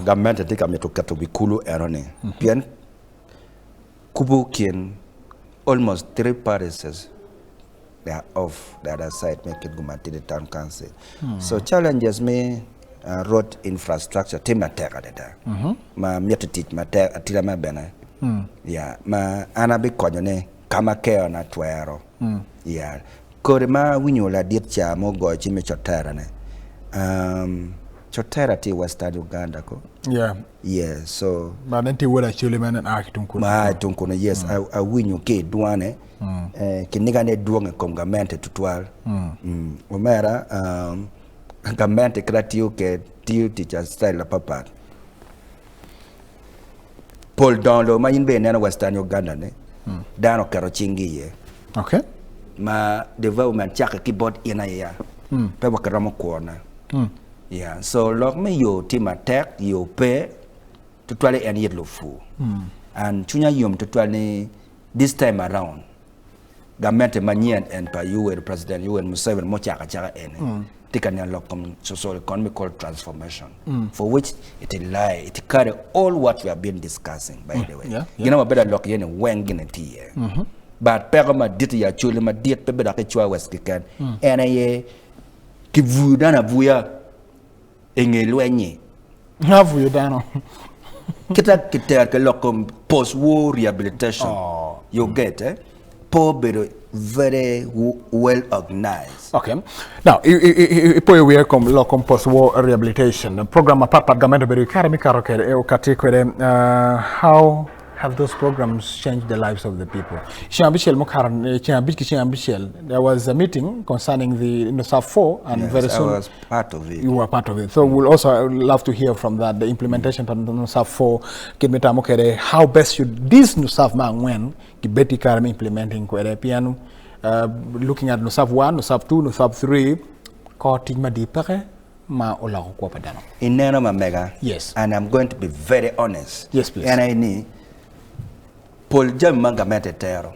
Gamente tye ka mito keto wi kulu eno ni pien kubo kin almost 3 parishes they are off the other side me Kitgum Matidi Town Council. So challenges me road infrastructure tye matek adada ma mito tic matek atira ma bene yeah ma an abikonyo ne ka ma kerona twero yeah kodi ma awinyo ladit ca ma ogoyo cim me Cotera ne Cotera tye i Western Uganda ko Yeah. Yeah, so. But en tye wod Acholi ma en a ki tung kunu. Ma a ki tung kunu, yes. Awinyo ki i dwane, kinigane dwong i kom gamente tutwal. Omera, gamente kit atiyo kwede tiyo tic a style mapapat. Pol dongo lobo ma in bene ineno Western Uganda ni, dano oketo cinggi iye. Okay. Ma development cakke ki bot in aye ya, pe wa kiromo kwone. Yeah, so lok me yo tye matek, yo pe, tutwale en yit lupu. And cwinya yom tutwal ni this time around, gamente manyen en pa Yoweri, President Yoweri Museveni mucako acaka eni, tye ka neno lok kom social economical transformation, for which it lie, it carry all what we have been discussing by the way. Gin ma wabedo ka lok iye ni weng gine tye iye. But peko madit i Acholi madit pe bedo ki cwa west keken, en aye Kibuyo dano abuya i nge lweny-nyi. Nga buyo dano? Kita kitero ki lok kom post war rehabilitation. Oh. You get eh? Pe obedo very well organized. Okay. Now, ipoyo wiya kom lok kom post war rehabilitation. Program mapat pat gamente obedo i kare me kato kwede, okati kwede. How Have those programs changed the lives of the people? Ceng abicel mukato, ceng abic ki ceng abicel, there was a meeting concerning the NUSAF 4 and Yes, very I soon was part of it. you were part of it. So we'll also love to hear from that, the implementation pa NUSAF 4, kit me tamo kwede, how best should this NUSAF ma angwen gibed ki kare me implementing kwede, pien uh, looking at NUSAF 1, NUSAF 2, NUSAF 3, kor tic madit peke ma oloko kwo pa dano. I neno ma mega, Yes. and I'm going to be very honest, Yes, please. en aye ni pol jami ma gamente tero,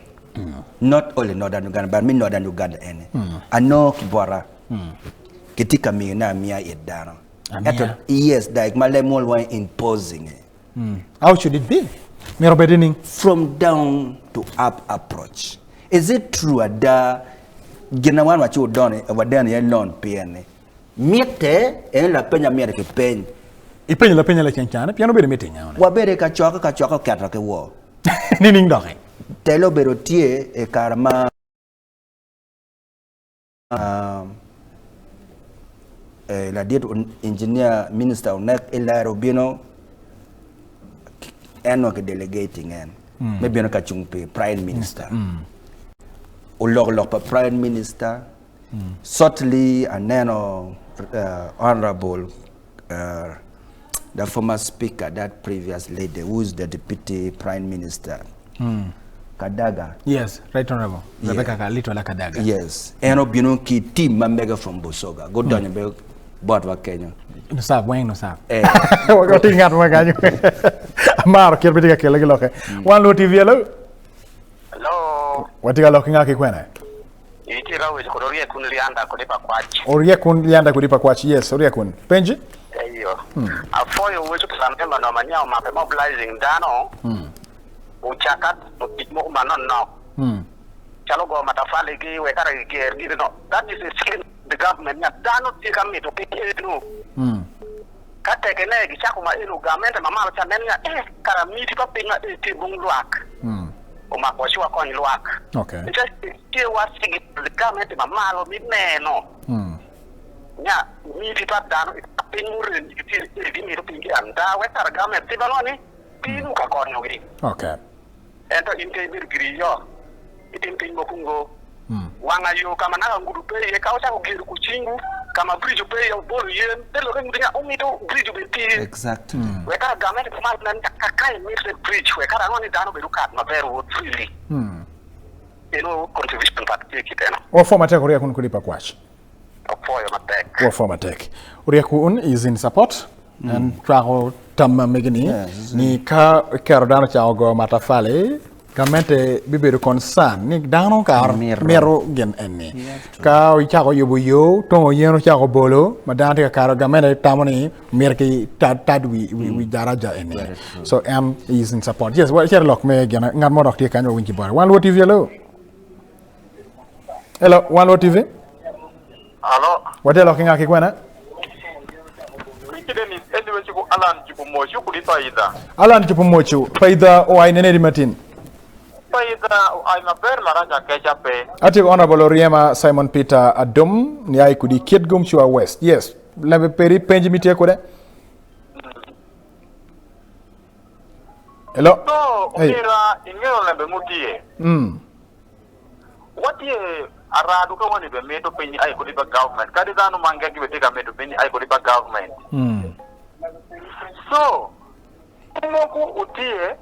not only Northern Uganda, but me Northern Uganda eni, anongo ki bota, kitye ka miyone amiya it dano. Amiya? Ento, yes, like ma leb mo lwongo ni imposing it. How should it be? Myero obed nining? From down to up approach. Is it true ada gin ma wan waci wudon wadeno iye loan pien ni Mitte en lapeny ma myero kipeny. Ipenyo lapeny lacen cani pien obedo meeting eno ni. Wabedo i kacokke, kacokke oketo ki woo. Nining doki? Tele obedo tye i kare ma. Ladit engineer minister onek ilero obino en nongo ki delegating en me bino ka cung pi prime minister. Oloko lok pa prime minister shortly aneno honorable the former speaker that previous lady who is the deputy prime minister Kadaga. Yes, right honorable. Yeah. Rebecca Kalitwala Kadaga. Yes. En obino ki team ma mege from Busoga. Gudonyo be botwa kenyo. Nusab, weng nusab. Eh. Wati ngat mo kanyo. Amaro kit bitye ka kele ki loke. Wan Luo TV, hello. Hello. Watye ka lok ki nga ki kwene? Itye ka weco kod Oryekun Lyanda kodi Pakwach. Oryekun Lyanda kodi Pakwach. Yes, Oryekun. Penji? Eyo. Apwoyo weco pa lamemba no ma nya omake mobilizing dano ocaka timo tic mogo manonok calo go matafali gi wek kara giger gini no. That is a signal to the government nya dano tye ka mito piny eno. Ka teke ne gicako ma eno gamente ma malo ca neno nya eh kara miti pa piny ma eni tye bung lwak. Omako wa ci wakony lwak. Nica tye wa signal gamente ma malo mi neno nya miti pa dano i piny murem gitye ni gimito piny ki anda wek kara gament pe banongo ni piny ka konyo gi. Ento in pe ibedo giri iyo itim piny mogo ngo. Wanga yo ka ma naka ngudu pe iye ka wucako gedo kucingu ka ma bridge ope iye wubolo yen te lokke ngudu nya wumito bridge obed tye. Wek kara gamente pa malo nen ka ka imite bridge wek kara ango ni dano obed okat maber owot freely. Eno contribution pa tye kit eno. Wapwo matek Oryek wun kodi pa kwac. Opwoyo matek. Wapwo matek. Oryek wun is in support en cwako tam ma megi ni ni ka iketo dano ocako goyo matafali gamente bibedo concern ni dano kara mito gin eni. Ka ocako yubo yo tongo yen ocako bolo ma dano tye ka kato gamente tamo ni myero ki tad wi daraja eni. So en is in support. Yes, wa cito lok me gin ngat mo dok tye kany wa winj ki bote. Wan Luo TV hello. Hello, Wan Luo TV. Alo. Watye lok ki nga ki kwene? Winji Dennis, eni weche ku Alan Jupumochu kudi Paidha. Alan Jupumochu, Paidha oai nenedi matin? Paidha oai maber marac akeca pe. Atye ki Honorable Oryema Simon Peter Adom niai kudi Kitgum Chua West. Yes, lembe peri penji mitye kude? Hello. So, Hey. omera ing'eyo lembe mutiye. Watye aradu ka wani be mito piny ai kodi pa government kadi dhano mange gi be tye ka mito piny ai kodi pa government. So moko otiye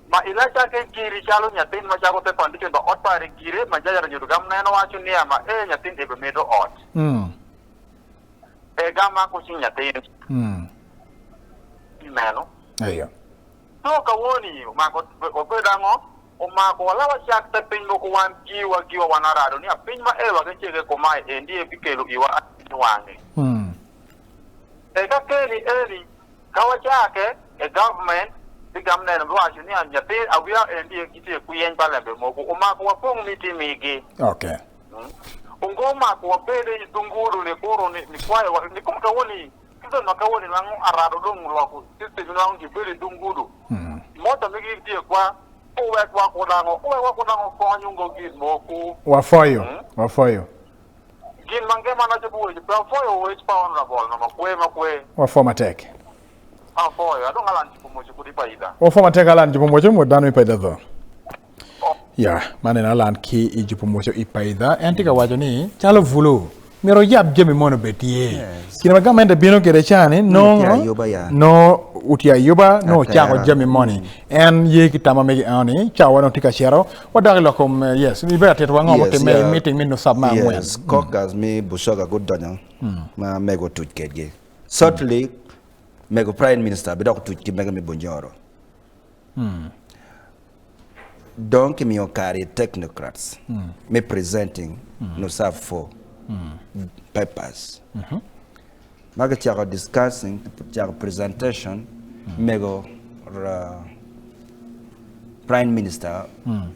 ma ilacake giri calo nyathin ma cako te foundation ba ot pare gire ma jajara nyuto gam neno wacho niya ma ee nyathin ebe mito ot. E gam mako ci nyathin meno. Eyo. So kawoni omako obedo ango? Omako walawa cak te piny moko wan giwa giwa wan arado ni a piny ma ewa ke cege kumae endi e bikelo iwa ni wange. Eka keni eni ka wacake e government bigam neno biwaco ni a nyathi awia endi e gitye kuyeny pa lembe moko omako wapong miti migi. Ongo omako wabede i dhungudu ni kuro ni kwayo wa ni kom kawoni Season ma kawoni nwango arado dong oloko system nwango gibedo i dungudu. Mota migi tye kwa owek wa kudango owek wa kudango konyo ngo gin moku. Wafoyo, wafoyo. Gin ma ngema na cobo weche pe afoyo wech pa honorable no makwe makwe. Wafo matek. Afoyo adong Alan Chipomocho kudi paida. Wafo matek Alan Chipomocho mo dano ipaida dho. Ya, man en Alan ki i Chipomocho i paida. En tye ka waco ni calo bulu myero oyab jami mono obed tye. Kine ma gamente bino kwede cani nongo nongo otye ayuba nongo ocako jami moni. En ye ki tam ma mege eno ni cawa dong tye ka cito wadok i lok kom yes ibedo atito wa ngo mutimme i meeting me nusab me angwen. Yes, caucus me Busoga gudonyo ma mego otuc kedgi. Shortly mego prime minister bidok otuc ki mege me Bunyoro. Dong kimiyo kare i technocrats me presenting NUSAF 4 papers. Ma kicako discussing, kicako presentation, mego Prime Minister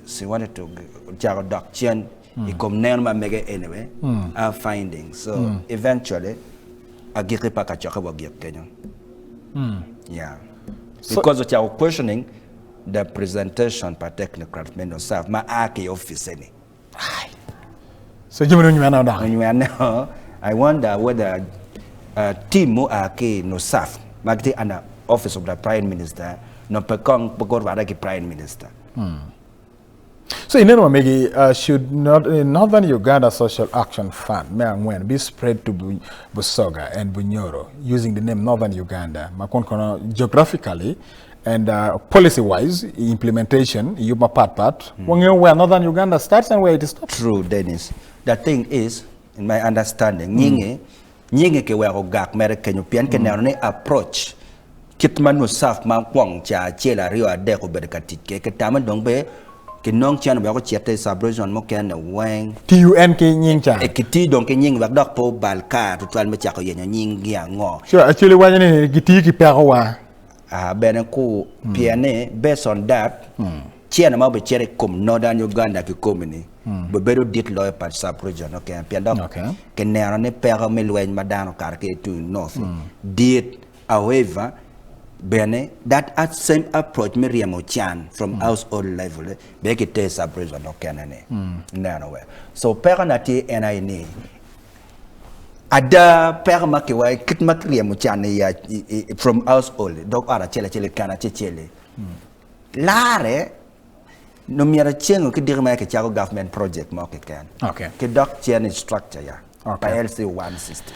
she wanted to ocako dok cen i kom neno ma mege anyway, our findings. So eventually agikki pa kacokke wa gik kenyo. Yeah. Because ocako questioning the presentation pa technocrat me NUSAF ma a ki i office ni. So jami ni onywene odok. Onywene o. I wonder whether Team mua ki i NUSAF ma gitye under office of the prime minister nongo pe kong pe gurwate ki prime minister. So ineno ma megi should Northern Uganda Social Action Fund me angwen be spread to Busoga and Bunyoro using the name Northern Uganda ma kun kono geographically and policy wise i implementation i yub mapat pat wangeyo where Northern Uganda starts and where it stops. True Dennis, the thing is in my understanding nyinge Nyinge kiweko ogak mere kenyo pien kineno ni approach kit ma NUSAF ma kwong ca acel aryo adek obedo ka tic kwede kitame dong be kinong cene wek ocite i sub region mukene weng. Tiyo en ki nying ca. E kiti dong ki nying wek dok pe obal kare tutwal me cako yenyo nying gi ango. Sure, actually waco ni gitiyo ki peko wa. Aa bene ku pien ni based on that cene ma obicito i kom Northern Uganda kikomi ni obibedo dit loyo pa sub region mukene pien dok kineno ni peko me lweny ma dano okato ki i tung north dit however bene that same approach me ryemo can from household level bene kiter i sub region mukene ni ineno wee so peko na tye en aye ni Ada, peko ma kiwaco kit ma kiryemo can i from household dog ot acel acel i kana acel-li larre nongo myero cengo ki diki ma kicako government project mo keken ki dok cen i structure ya pa LC 160.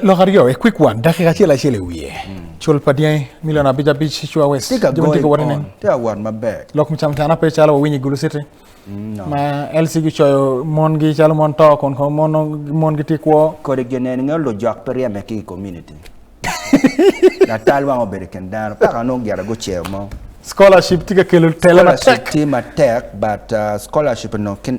Lok aryo, a quick one, dakika acel acel i wiye. Cul pa dyangi milion abic abic Cua West. Tye ka going on, tye ka wot maber. Lok mucamcana pe calo wawinyo i Gulu City. Ma LC gucoyo mongi calo mon to kun kono mon mon gitye kwo. Kodi gin eni ngeyo lujok pe ryeme ki i community. Latal wang obedo i kin dano paka nongo gire guceyo mo. Scholarship tye ka kelo tele matek. Scholarship tye matek but scholarship onongo ki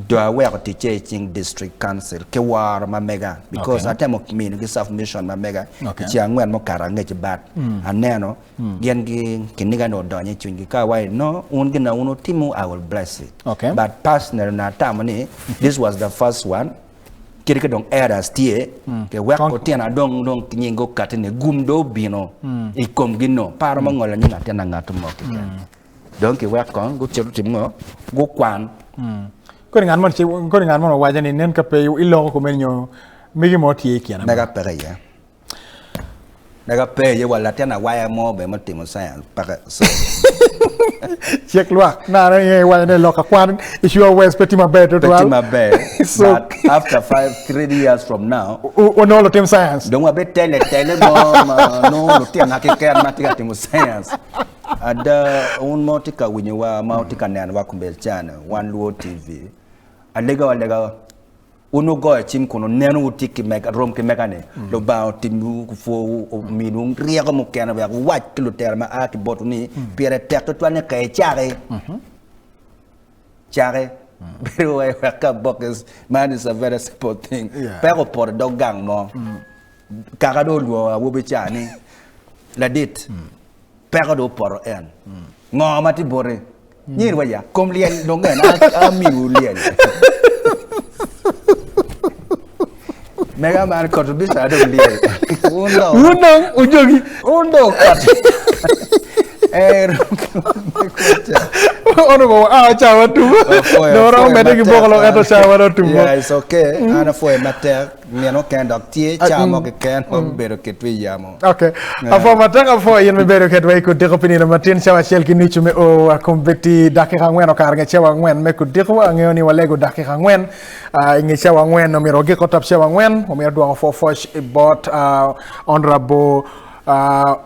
dong aweko ticce i cing district council ki woro ma mega because atemo mino gi submission ma mega i ceng angwen mukato angec but aneno Gin gi kiniga ni odonyo i cwinygi ka awaco ni no un gin na un wutimo I will bless it. Okay. But personally onongo atamo ni this was the first one kadi ka dong errors tye ke wek otyena dong dong nying gi okati ni gum dong obino i komgi no pe aromo ngolo nying atyena ngat mo keken. Dong ki wek kong gucit gutim ngo gukwan. Kodi ngat moni kodi ngat moni owaco ni nen ka pe iloko kumeni nyo megi mo tye i kine. Mega peke iye. Mega pe aye wa latin awaya mo bene mutimo science peke so. Cik lwak nano iye iwaco ni lok akwan i Sure West pe tye maber Pe tutwal. tye maber So but after 5 3 years from now onongo lutim science. dong wabitele tele mo ma nongo lutina keken ma tye ka timo science. Ada un ma wutye ka winyowa ma wutye ka nenowa kombeddi cani wan Luo TV alega wa lega Wun wugoyo cim kun wuneno wutye ki mega, rom ki mega ni, Lubanga otimwu opwowu, omiwu ryeko mukene wek wuwac ki lutela ma a ki botwu ni, Pire tek twatwal ni ka icaki, caki. Bedo wek ka abokke, man is a very simple thing. Peko opoto i dog gang mo. Kaka dong olwongo awobi ca ni, Ladit, peko dong opoto en. Ngo ma tye boti? Nyeri wa ya, kom lyel dong en amiwu lyel. Mega man contribution adong lyel. Un dong. Un dong ujogi. Un dong kot. Eh, Honorable, ah, cawa tumo. Dong romo medde ki boko lok ento cawa dong tumo. Yeah, it's okay. An apwoyo matek. Nino mukene dok tye cawa mo keken ma obedo kitwa i yamo. Ok. Apwo matek apwo in me bedo kedwa i kudiko pi nino matin cawa acel ki nucu me o kombeddi dakika angwen okato nge cawa angwen me kudiko. Angeyo ni walego dakika angwen i nge cawa angwen omyero wagiko tap cawa angwen omyero dwoko pwo pwoc i bot Honorable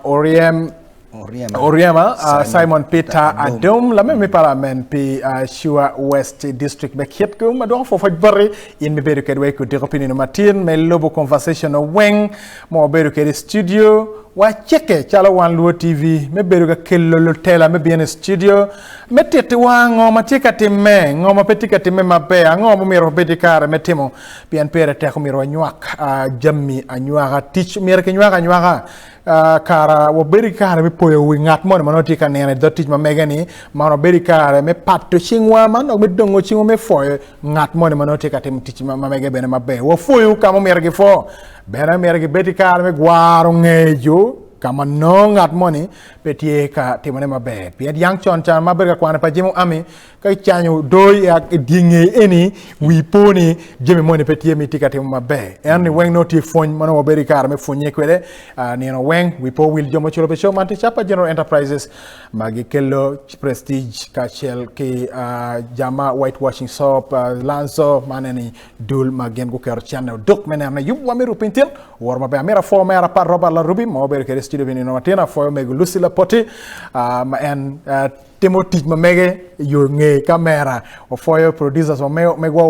Oryem Oryema Simon Peter Adom lamem me parliament pi Sure West District me Kitgum adwoko pwo pwoc boti in me bedo kedwa i kudiko pi nino matin me lubo conversation weng ma wabedo kede i studio wacikke calo wan Luo TV me bedo ka kelo lutela me bino i studio me tittiwa ngo ma tye ka timme ngo ma pe tye ka timme maber ango ma myero wabed ki kare me timo pien pire tek myero wanywak jami anywaka tic myero kinywak anywaka Kara wabedo ki kare me poyo wi ngat moni ma nongo tye ka nino i dog tic ma mege-ni, man wabedo ki kare me pato cingwa, man dok me dongo cingwa me pwoyo ngat moni ma nongo tye ka timo tic ma mege bene maber. Wapwoyo ka ma omyero gipwo, bene myero gibed ki kare me gwaro ngeyo. ka ma nongo ngat moni pe tye ka timone maber. Pien yang con ca ma abedo ka kwano pa Jimo Army, ka icanyo doo i dye nge eni, wi po ni jami moni pe tye ma itye ka timo maber. Ento ni weng nongo tye pwony ma nongo wabedo ki kare me pwonye kwede nino weng. Wi po wil jo ma oculo pi show man tye Chapa General Enterprises ma gikelo Prestige kacel ki Jama White Washing Soap, Lanzo man eni dul ma gin guketo cente oduk me neno ni yubwa me rupiny tin owoto maber. Amito apwo omera Pat Robert Larubi ma wabedo kwede i studio pi nino matin. Apwoyo omego Lucy Lapoti ma en timo tic ma mege i yo nge kamera. Wapwoyo producers ma megwa.